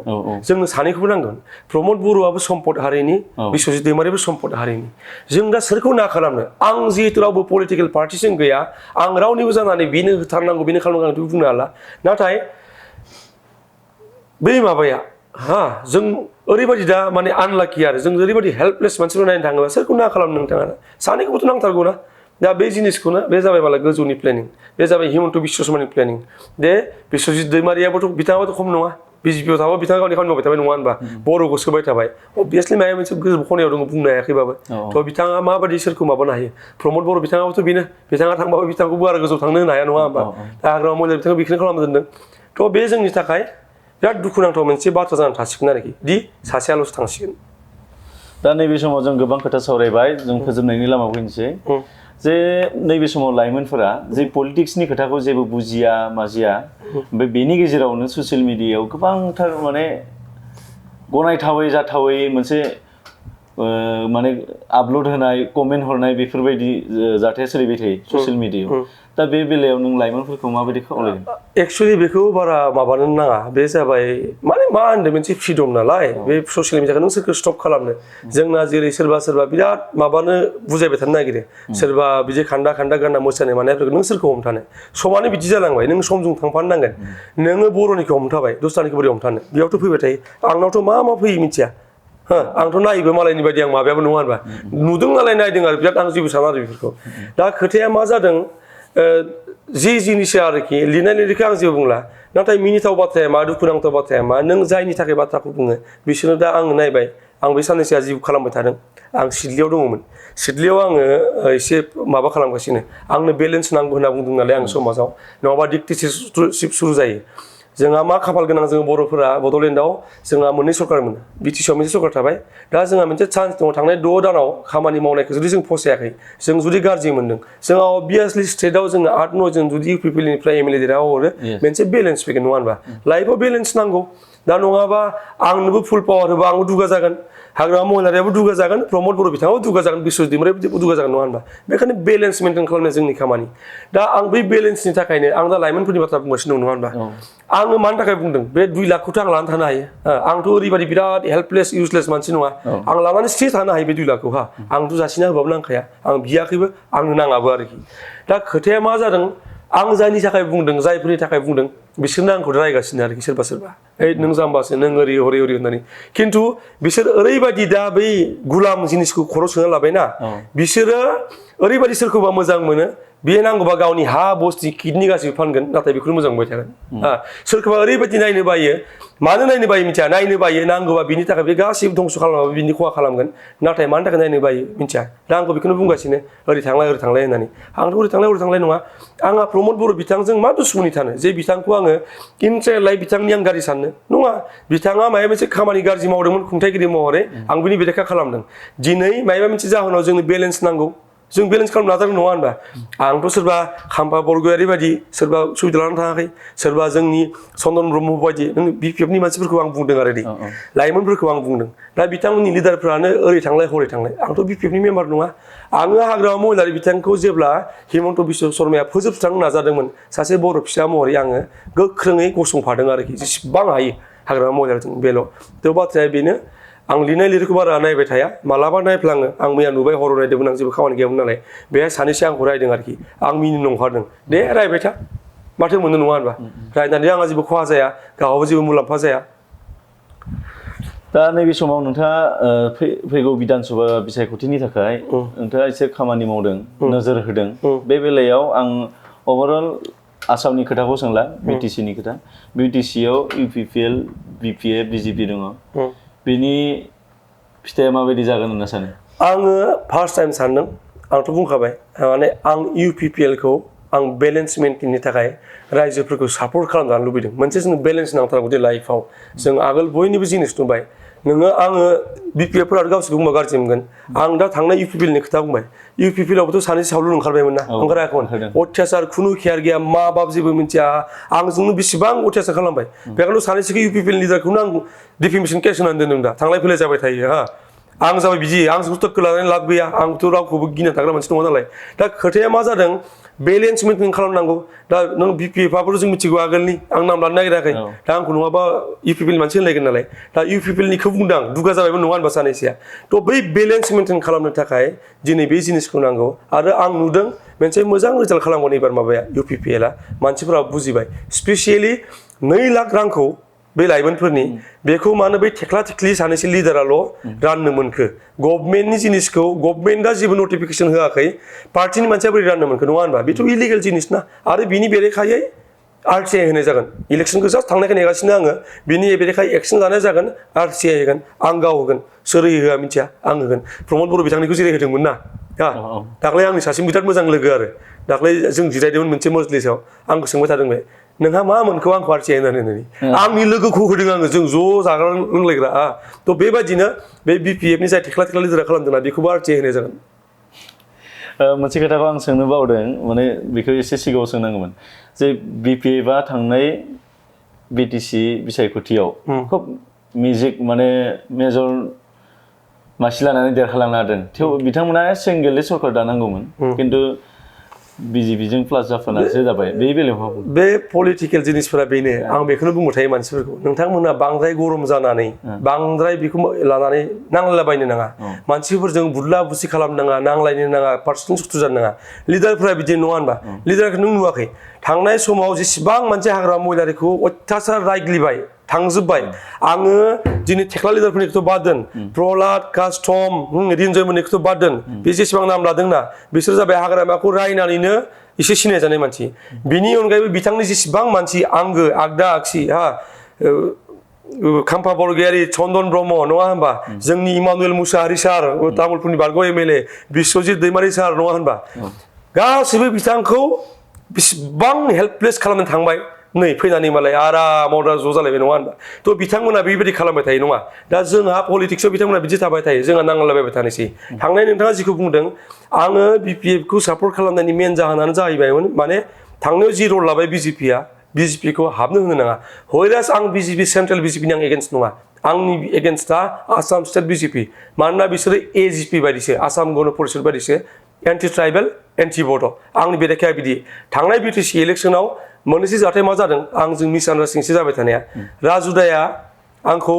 जोंनो सानैखौबो नांगोन प्रमद बर'आबो सम्पद हारिनि बिश्वजित दैमारियाबो सम्पद हारिनि जों दा सोरखौ ना खालामनो आं जिहेतु रावबो पलिटिकेल पार्टिजों गैया आं रावनिबो जानानै बेनो होथारनांगौ बेनो खालामनांगौ बुंनो हाला नाथाय बै माबाया जों ओरैबायदि दा माने आनलाकि आरो जों ओरैबायदि हेल्पलेस मानसिफोर नायनो थाङोबा सोरखौ ना खालामनो नोंथाङा सानैखौबोथ' नांथारगौ ना दा बे जिनिसखौनो बे जाबाय मालाय गोजौनि प्लेनिं बे जाबाय हिमन्त बिश्व शर्मानि प्लेनिं दे बिश्वजित दैमारियाबोथ' बिथाङाबोथ' खम नङा बिजेपिआव थाबा बिथाङा गावनि खामानि मावबाय थाबाय नङा होनबा बर'खौ सोबाय थाबाय अबभियासलि माबा मोनसे गोजौ खनायाव दङ बुंनो हायाखैबाबो थ' बिथाङा माबायदि सोरखौ माबानो हायो प्रमद बर' बिथाङाबोथ' बेनो बिथाङा थांबाबो बिथांखौबो आरो गोजौ थांनो होनो हाया नङा होनबा दा हाग्रामा महिला बिथाङा बेखौनो खालामना दोनदों थ' बे जोंनि थाखाय बिराद दुखुनांथाव मोनसे बाथ्रा जानानै थासिगोन आरोखि दि सासेयाल'सो थांसिगोन दा नैबे समाव जों गोबां खोथा सावरायबाय जों फोजोबनायनि लामायाव फैनोसै जे नैबे समाव लाइमोनफोरा जे पलिटिक्सनि खोथाखौ जेबो बुजिया माजिया ओमफ्राय बेनि गेजेरावनो ससियेल मिडियायाव गोबांथार माने गनायथावै जाथावै मोनसे माने आपल'ड होनाय कमेन्ट हरनाय बेफोरबायदि जाथाया सोलिबाय थायो ससियेल मिडियायाव दा बे बेलायाव नों लाइमोनफोरखौ माबायदि खावलायगोन एक्सुवेलि बेखौ बारा माबानो नाङा बे जाबाय माने मा होनदों मोनसे फ्रिदम नालाय बे ससियेल मिडियाखौ नों सोरखौ स्टप खालामनो जोंना जेरै सोरबा बिराद माबानो बुजायबाय थानो नागिरो सोरबा बिदि खान्दा गानना मोसानाय मानायफोरखौ नों सोरखौ हमथानो समानो बिदि जालांबाय नों समजों थांफानो नांगोन नोङो बर'निखौ हमथाबाय दस्रानिखौ बोरै हमथानो बेयावथ' फैबाय थायो आंनावथ' मा फैयो मिथिया आंथ' नायोबो मालायनि बायदि आं माबायाबो नङा होनबा नुदों नालाय नायदों आरो बिराद आं जेबो साना आरो बेफोरखौ दा खोथाया मा जादों जि जिनिसा आरोखि लिरनाय लिरनायखौ आं जेबो बुंला नाथाय मिनिथाव बाथ्राया मा दुखुनांथाव बाथ्राया मा नों जायनि थाखाय बाथ्राखौ बुङो बिसोरनो दा आङो नायबाय आं बे साननैसोआ जिबो खालामबाय थादों आं सिडलियाव दङमोन सिडलियाव आङो एसे माबा खालामगासिनो आंनो बेलेन्स नांगौ होनना बुंदों नालाय आं समाजाव नङाबा डिक्टेटरशिप सुरु जायो जोंहा मा खाफाल गोनां जों बर'फोरा बड'लेण्डआव जोंहा मोननै सरकार मोनो बिटिसिआव मोनसे सरकार थाबाय दा जोंहा मोनसे चान्स दङ थांनाय 6 दानाव खामानि मावनायखौ जुदि जों फसायाखै जों जुदि गाज्रि मोनदों जोंहा अबभियासलि स्टेटआव जोङो 8-9 जों जुदि इउपिपिएलनिफ्राय एमएलए देरहा हरो मोनसे बेलेन्स फैगोन नङा होनबा लाइफआव बेलेन्स नांगौ दा नङाबा आंनोबो फुल पावार होबा आंबो दुगा जागोन हाग्रामा महिलारियाबो दुगा जागोन प्रमद बर' बिथाङाबो दुगा जागोन बिश्वजित दैमारियाबो दुगा जागोन नङा होनबा बेखायनो बेलेन्स मेनटेन खालामनाया जोंनि खामानि दा आं बै बेलेन्सनि थाखायनो आं दा लाइमोनफोरनि बाथ्रा बुंगासिनो दं नङा होनबा आङो मानि थाखाय बुंदों बे 2 लाखखौथ' आं लानानै थानो हायो आंथ' ओरैबायदि बिराद हेल्पलेस इउजलेस मानसि नङा आं लानानै स्टे थानो हायो बे 2 लाखखौ आंथ' जासिना होबाबो नांखाया आं बियाखैबो आंनो नाङाबो आरोखि दा खोथाया मा जादों आं जायनि थाखाय बुंदों जायफोरनि थाखाय बुंदों बिसोरनो आंखौ रायगासिनो आरोखि सोरबा नों जाम्बासो नों ओरै हरै होननानै खिन्थु बिसोर ओरैबायदि दा बै गुलाम जिनिसखौ खर' सोना लाबायना बिसोरो ओरैबायदि सोरखौबा मोजां मोनो बे नांगौबा गावनि हा बस्ति किडनि गासिबो फानगोन नाथाय बेखौनो मोजां मोनबाय थागोन सोरखौबा ओरैबायदि नायनो बायो मानो नायनो बायो मिथिया नायनो बायो नांगौबा बिनि थाखाय बे गासिबो धंस' खालामाबो बिनि खहा खालामगोन नाथाय मानि थाखाय नायनो बायो मिथिया दा आंखौ बेखौनो बुंगासिनो ओरै थांलाय होननानै आंथ' ओरै थांलाय नङा आंहा प्रमद बर' बिथांजों मा दुश्मनि थानो जे बिथांखौ आङो इन्ट्रेलाय बिथांनि आं गाज्रि साननो नङा बिथाङा माबा मोनसे खामानि गाज्रि मावदोंमोन खुंथायगिरि महरै आं बिनि बेरेखा खालामदों दिनै माबा मोनसे जाहोनाव जोंनो बेलेन्स नांगौ जों बेलेन्स खालामनो नाजादों नङा होनबा आंथ' सोरबा खाम्फा बरगयारि बायदि सोरबा सुबिदा लानानै थाङाखै सोरबा जोंनि चन्दन ब्रह्म बायदि नों बिपिएफनि मानसिफोरखौ आं बुंदों आरो लाइमोनफोरखौ आं बुंदों दा बिथांमोननि लिडारफ्रानो ओरै थांलाय हरै थांलाय आंथ' बिपिएफनि मेम्बार नङा आङो हाग्रामा महिलारि बिथांखौ जेब्ला हिमन्त बिश्व शर्माया फोजोबस्रांनो नाजादोंमोन सासे बर' फिसा महरै आङो गोख्रोङै गसंफादों आरोखि जेसेबां हायो हाग्रामा महिलारिजों बेल' थ' बाथ्राया बेनो आं लिरनाय लिरनायखौ बारा नायबाय थाया मालाबा नायफ्लाङो आं मैया नुबाय हराव नायदोंमोन आं जेबो खामानि गैयामोन नालाय बेहाय सानैसो आंखौ रायदों आरोखि आं मिनिनो नंखारदों दे रायबाय था माथो मोननो नङा होनबा रायनानै आंहा जेबो खहा जाया गावहाबो जेबो मुलाम्फा जाया दा नैबे समाव नोंथाङा फैगौ बिधान सभा बिसायख'थिनि थाखाय नोंथाङा एसे खामानि मावदों नोजोर होदों बे बेलायाव आं अभारअल आसामनि खोथाखौ सोंला बिटिसिनि खोथा बिटिसिआव इउपिपिएल बिपिएफ बिजेपि दङ बिनि फिथाइया माबायदि जागोन होनना सानो आङो फार्स्ट टाइम सानदों आंथ' बुंखाबाय माने आं UPPL खौ आं बेलेन्स मेन्टेननि थाखाय रायजोफोरखौ सापर्ट खालामजानो लुबैदों मोनसे जों बेलेन्स नांथारगौ दे लाइफआव जों आगोल बयनिबो जिनिस नुबाय नोङो आङो BPF फोरा गावसोरखौ बुंबा गाज्रि मोनगोन आं दा थांनाय UPPL नि खोथा बुंबाय UPPL आवबोथ' सानैसो सावलुन ओंखारबायमोन ना ओंखाराखैमोन अत्याचार खुनु केयार गैया मा बाप जेबो मिथिया आंजोंनो बेसेबां अत्याचार खालामबाय बेखायनो सानैसोखौ UPPL लिडारखौनो आं डिफेमेसन केस होनानै दोनदों दा थांलाय फैलाय जाबाय थायो हा आं जाबाय बिदि आंजोंथ' लानानै लाब गैया आंथ' रावखौबो गिनो थाग्रा मानसि नङा नालाय दा खोथाया मा जादों बेलेन्स मेन्टेन खालामनांगौ दा नों BPF आबोथ' जों मिथिगौ आगोलनि आं नाम लानो नागिराखै दा आंखौ नङाबा UPPL मानसि होनलायगोन नालाय दा UPPL निखौ बुंदों आं दुगा जाबायमोन नङा होनबा सानैसोया थ' बै बेलेन्स मेन्टेन खालामनो थाखाय दिनै बे जिनिसखौ नांगौ आरो आं नुदों मोनसे मोजां रिजाल्ट खालामगोन एबार माबाया UPPL आ मानसिफोरा बुजिबाय स्पेसियेलि 2 लाख रांखौ बे लाइमोनफोरनि बेखौ मानो बै थेख्ला थेख्लि सानैसो लिडाराल' राननो मोनखो गभर्नमेन्टनि जिनिसखौ गभर्नमेन्टआ जेबो नटिफिकेसन होआखै पार्टिनि मानसिया बोरै राननो मोनखो नङा होनबा बेथ' इलिगेल जिनिस ना आरो बिनि बेरेखायै RTI होनाय जागोन इलेक्सनखौ जास्ट थांनायखौ नेगासिनो आङो बिनि बेरेखायै एक्सन लानाय जागोन RTI होगोन आं गाव होगोन सोर होआ मिथिया आं होगोन प्रमद बर' बिथांनिखौ जेरै होदोंमोन ना दाख्लै आंनि सासे बिराद मोजां लोगो आरो दाख्लै जों जिरायदोंमोन मोनसे मजलिसाव आंखौ सोंबाय थादों बे नोंहा मा मोनखौ आंखौ RTI होननानै आंनि लोगोखौ होदों आङो जों ज' जाग्रा लोंलायग्रा थ' बेबायदिनो बे BPF नि जाय थेख्ला थेख्ला लिडारा खालामदोंना बेखौबो RTI होनाय जागोन मोनसे खोथाखौ आं सोंनो बावदों माने बेखौ एसे सिगाङाव सोंनांगौमोन जे BPF आ थांनाय BTC बिसायख'थियाव खोब माने मेजर मासि लानानै देरहालांनो हादों थेवबो बिथांमोना सिंगेलि सरकार दानांगौमोन खिन्थु BJPजों प्लास जाफानासो जाबाय बे बेलायाव बे पलिटिकेल जिनिसफोरा बेनो आं बेखौनो बुंबाय थायो मानसिफोरखौ नोंथांमोना बांद्राय गरम जानानै बांद्राय बेखौ लानानै नांलायबायनो नाङा मानसिफोरजों बुदला बुसि खालामनाङा नांलायनो नाङा पार्सनेल सुथु जानो नाङा लिडारफोरा बिदि नङा होनबा लिडारखौ नों नुवाखै थांनाय समाव जेसेबां मानसि हाग्रा महिलारिखौ अत्याचार रायग्लिबाय थांजोब्बाय आङो दिनै थेख्ला लिडारफोरनिखौथ' बाद दोन प्रहलाद कास्टम रिन्जय मोननिखौथ' बाद दोन बे जेसेबां नाम लादोंना बिसोर जाबाय हाग्रामाखौ रायनानैनो एसे सिनायजानाय मानसि बिनि अनगायैबो बिथांनि जेसेबां मानसि आंगो आगदा आगसि खाम्फा बरगयारि चन्दन ब्रह्म नङा होनबा जोंनि इमानुएल मुसाहारि सार तामुलपुरनि बारग' MLA बिश्वजित दैमारि सार नङा होनबा गासैबो बिथांखौ बेसेबां हेल्पलेस खालामनो थांबाय नै फैनानै मालाय आरामाव दा ज' जालायबाय नङा होनबा थ' बिथांमोना बेबायदि खालामबाय थायो नङा दा जोंहा पलिटिक्सआव बिथांमोना बिदि थाबाय थायो जोंहा नांलायबाय थानोसै थांनाय नोंथाङा जिखौ बुंदों आङो BPF खौ सापर्ट खालामनायनि मेन जाहोनानो जाहैबायमोन माने थांनायाव जि रल लाबाय BJP खौ हाबनो होनो नाङा हयरास आं सेन्ट्रेल BJP नि आं एगेन्स्ट नङा आंनि एगेन्स्टआ आसाम स्टेट BJP मानोना बिसोरो AGP बायदिसो आसाम गण परिषद बायदिसो एन्टि ट्राइबेल एन्टि बड' आंनि बेरेखाया बिदि थांनाय BTC इलेक्सनाव मोननैसो जाथाय मा जादों आंजों मिसआन्डारस्टेन्डिंसो जाबाय थानाया राजुदाया आंखौ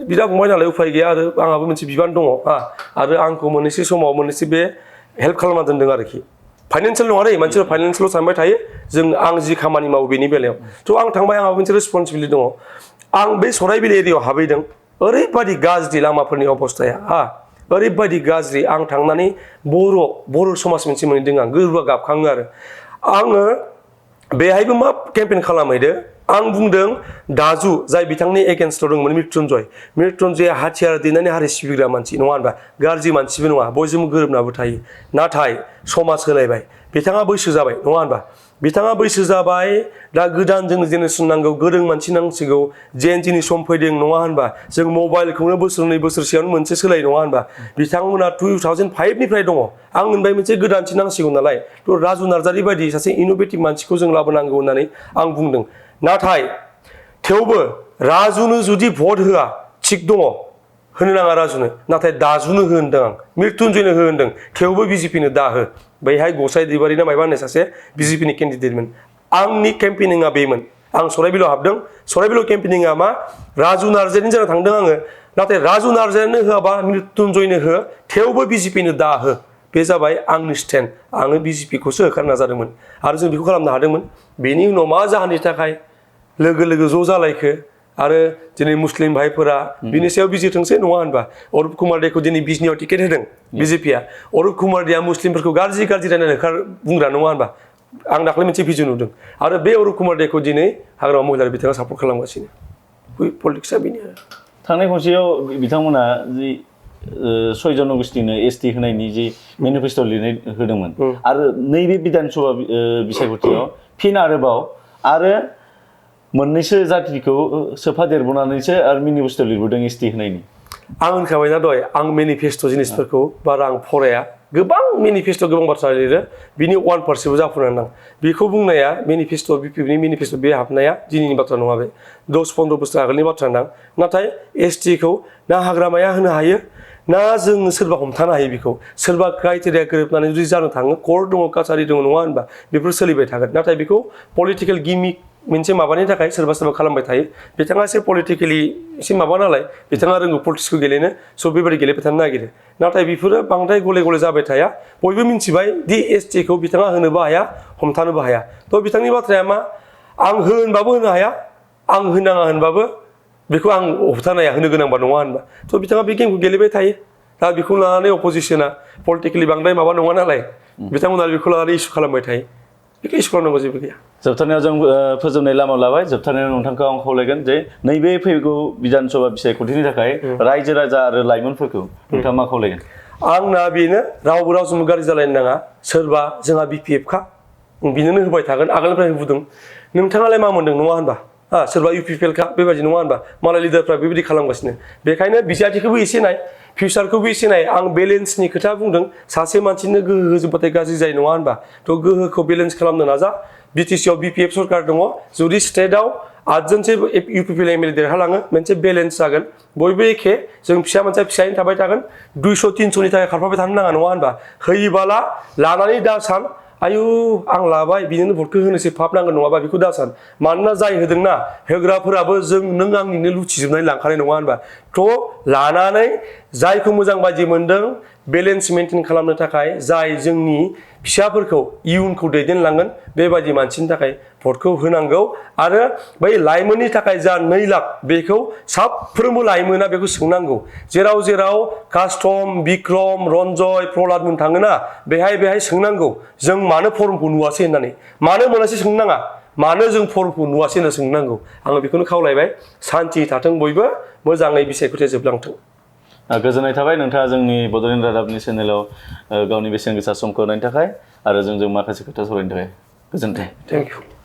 बिदा फंबाय नालाय उफाय गैया आरो आंहाबो मोनसे बिबान दङ आरो आंखौ मोननैसो समाव मोननैसो बे हेल्प खालामना दोनदों आरोखि फाइनान्सियेल नङा रे मानसिफोरा फाइनान्सियल' सानबाय थायो आं जि खामानि मावो बेनि बेलायाव थ' आं थांबाय आंहाबो मोनसे रेसपन्सिबिलिटि दङ आं बे सराइबिल एरियायाव हाबहैदों ओरैबायदि गाज्रि लामाफोरनि अबस्थाया ओरैबायदि गाज्रि आं थांनानै बर' समाज मोनसे मोनहैदों आं गोरबोआ गाबखाङो आरो आङो बेहायबो मा केम्पेन खालामहैदो आं बुंदों दाजु जाय बिथांनि एगेन्स्टआव दंमोन मृत्युन्जय हाथियार दैनानै हारि सिबिग्रा मानसि नङा होनबा गाज्रि मानसिबो नङा बयजोंबो गोरोबनाबो थायो नाथाय समाज सोलायबाय बिथाङा बैसो जाबाय नङा होनबा बिथाङा बैसो जाबाय दा गोदान जोंनो जेनेरेसन नांगौ गोरों मानसि नांसिगौ जेनजिनि सम फैदों नङा होनबा जों मबाइलखौनो बोसोरनै बोसोरसेयावनो मोनसे सोलाय नङा होनबा बिथांमोना 2005 निफ्राय दङ आं होनबाय मोनसे गोदानथि नांसिगौ नालाय थ' राजु नार्जारि बायदि सासे इन'भेटिभ मानसिखौ जों लाबोनांगौ होननानै आं बुंदों नाथाय थेवबो राजुनो जुदि भट होआ थिग दङ होनो नाङा राजुनो नाथाय दाजुनो हो होनदों आं मृत्युन्जयनो हो होनदों थेवबो BJPनो दा हो बैहाय गसाइ दैबारि ना मायबा होननाय सासे BJPनि केन्डिडेटमोन आंनि केम्पेनिंआ बेमोन आं सराइबिलाव हाबदों सराइबिलाव केम्पेनिंआ मा राजु नार्जारिनि जायगायाव थांदों आङो नाथाय राजु नार्जारिनो होआबा मृत्युन्जयनो हो थेवबो BJPनो दा हो बे जाबाय आंनि स्टेन्ड आङो BJPखौसो होखारनो नाजादोंमोन आरो जों बेखौ खालामनो हादोंमोन बेनि उनाव मा जाहोननि थाखाय लोगो ज' जालायखो आरो दिनै मुस्लिम भाइफोरा बिनि सायाव बिजिरथोंसै नङा होनबा अरुप कुमार देखौ दिनै बिजनियाव टिकेट होदों BJPआ अरुप कुमार देया मुस्लिमफोरखौ गाज्रि रायनानै बुंग्रा नङा होनबा आं दाख्लै मोनसे भिडिअ नुदों आरो बे अरुप कुमार देखौ दिनै हाग्रामा महिलारि बिथाङा सापर्ट खालामगासिनो पलिटिक्सआ बेनो आरो थांनाय खनसेयाव बिथांमोना जि सय जनगोष्ठीनो एसटी होनायनि जि मेनिफेस्ट' लिरनाय होदोंमोन आरो नैबे बिधान सभा बिसायख'थियाव फिन आरोबाव आरो मोननैसो जातिखौ सोफादेरबावनानैसो आरो मेनिफेस्ट' लिरबोदों एसटी होनायनि आं होनखाबायना दहाय आं मेनिफेस्ट' जिनिसफोरखौ बारा आं फराया गोबां मेनिफेस्ट' गोबां बाथ्रा लिरो बिनि 1%बो जाफुंनानै दं बेखौ बुंनाया मेनिफेस्ट' बिपिएफनि मेनिफेस्ट' बे हाबनाया दिनैनि बाथ्रा नङा बे 10-15 बोसोर आगोलनि बाथ्रा दां नाथाय एसटिखौ ना हाग्रामाया होनो हायो ना जों सोरबा हमथानो हायो बेखौ सोरबा क्राइटेरिया गोरोबनानै जुदि जानो थाङो कर्ट दङ कासारि दङ नङा होनबा बेफोर सोलिबाय थागोन नाथाय बेखौ पलिटिकेल गिमिक मोनसे माबानि थाखाय सोरबा सोरबा खालामबाय थायो बिथाङा एसे पलिटिकेलि एसे माबा नालाय बिथाङा रोंगौ पलिटिक्सखौ गेलेनो स' बेबायदि गेलेबाय थानो नागिरो नाथाय बेफोरो बांद्राय गले गले जाबाय थाया बयबो मिन्थिबाय दि एसटिखौ बिथाङा होनोबो हाया हमथानोबो हाया थ' बिथांनि बाथ्राया मा आं होनबाबो होनो हाया आं होनाङा होनबाबो बेखौ आं होबथानो हाया होनो गोनांबा नङा होनबा थ' बिथाङा बे गेमखौ गेलेबाय थायो दा बेखौ लानानै अपजिसना पलिटिकेलि बांद्राय माबा नङा नालाय बिथांमोना बेखौ लानानै इस्यु खालामबाय थायो बेखौ इस्यु खालामनांगौ जेबो गैया जोबथारनायाव जों फोजोबनाय लामा लाबाय जोबथारनायाव नोंथांखौ आं खावलायगोन जे नैबे फैगौ बिधान सभा बिसायख'थिनि थाखाय रायजो राजा आरो लाइमोनफोरखौ नोंथाङा मा खावलायगोन आंना बेनो रावबो रावजोंबो गाज्रि जालायनो नाङा सोरबा जोंहा बिपिएफखा बिनोनो होबाय थागोन आगोलनिफ्राय होबोदों नोंथाङालाय मा मोन्दों नङा होनबा सोरबा इउपिपिएलखा बेबायदि नङा होनबा मालाय लिडारफ्रा बेबायदि खालामगासिनो बेखायनो बिजाथिखौबो एसे नाय फिउचारखौबो एसे नाय आं बेलेन्सनि खोथा बुंदों सासे मानसिनो गोहो होजोबबाथाय गाज्रि जायो नङा होनबा थ' गोहोखौ बेलेन्स खालामनो नाजा बिटिसिआव बिपिएफ सरकार दङ जुदि स्टेटआव 8 जनसो इउपिपिएल एमएलए देरहालाङो मोनसे बेलेन्स जागोन बयबो एखे जों फिसा मोनसे फिसायैनो थाबाय थागोन 200-300नि थाखाय खारफाबाय थानो नाङा नङा होनबा होयोबाला लानानै दा सान आयु आं लाबाय बिनिनो भटखौ होनोसै फाब नांगोन नङाबा बेखौ दा सान मानोना जाय होदोंना होग्राफोराबो जों नों आंनिनो लुथिजोबनानै लांखानाय नङा होनबा थ' लानानै जायखौ मोजां बायदि मोनदों बेलेन्स मेनटेन खालामनो थाखाय जाय जोंनि फिसाफोरखौ इयुनखौ दैदेनलांगोन बेबायदि मानसिनि थाखाय भटखौ होनांगौ आरो बै लाइमोननि थाखाय जा 2 लाख बेखौ साफ्रोमबो लाइमोना बेखौ सोंनांगौ जेराव जेराव कास्टम बिक्रम रन्जय प्रहलाद मोन थाङोना बेहाय सोंनांगौ जों मानो फर्मखौ नुवासै होननानै मानो मोनासै सोंनो नाङा मानो जों फर्मखौ नुवासै होनना सोंनांगौ आङो बेखौनो खावलायबाय सान्थि थाथों बयबो मोजाङै बिसायख'थिया जोबलांथों गोजोननाय थाबाय नोंथाङा जोंनि बड'लेण्ड रादाबनि चेनेलाव गावनि बेसेन गोसा समखौ होनायनि थाखाय आरो जोंजों माखासे खोथा सावरायनो थाखाय गोजोन्थों थेंक इउ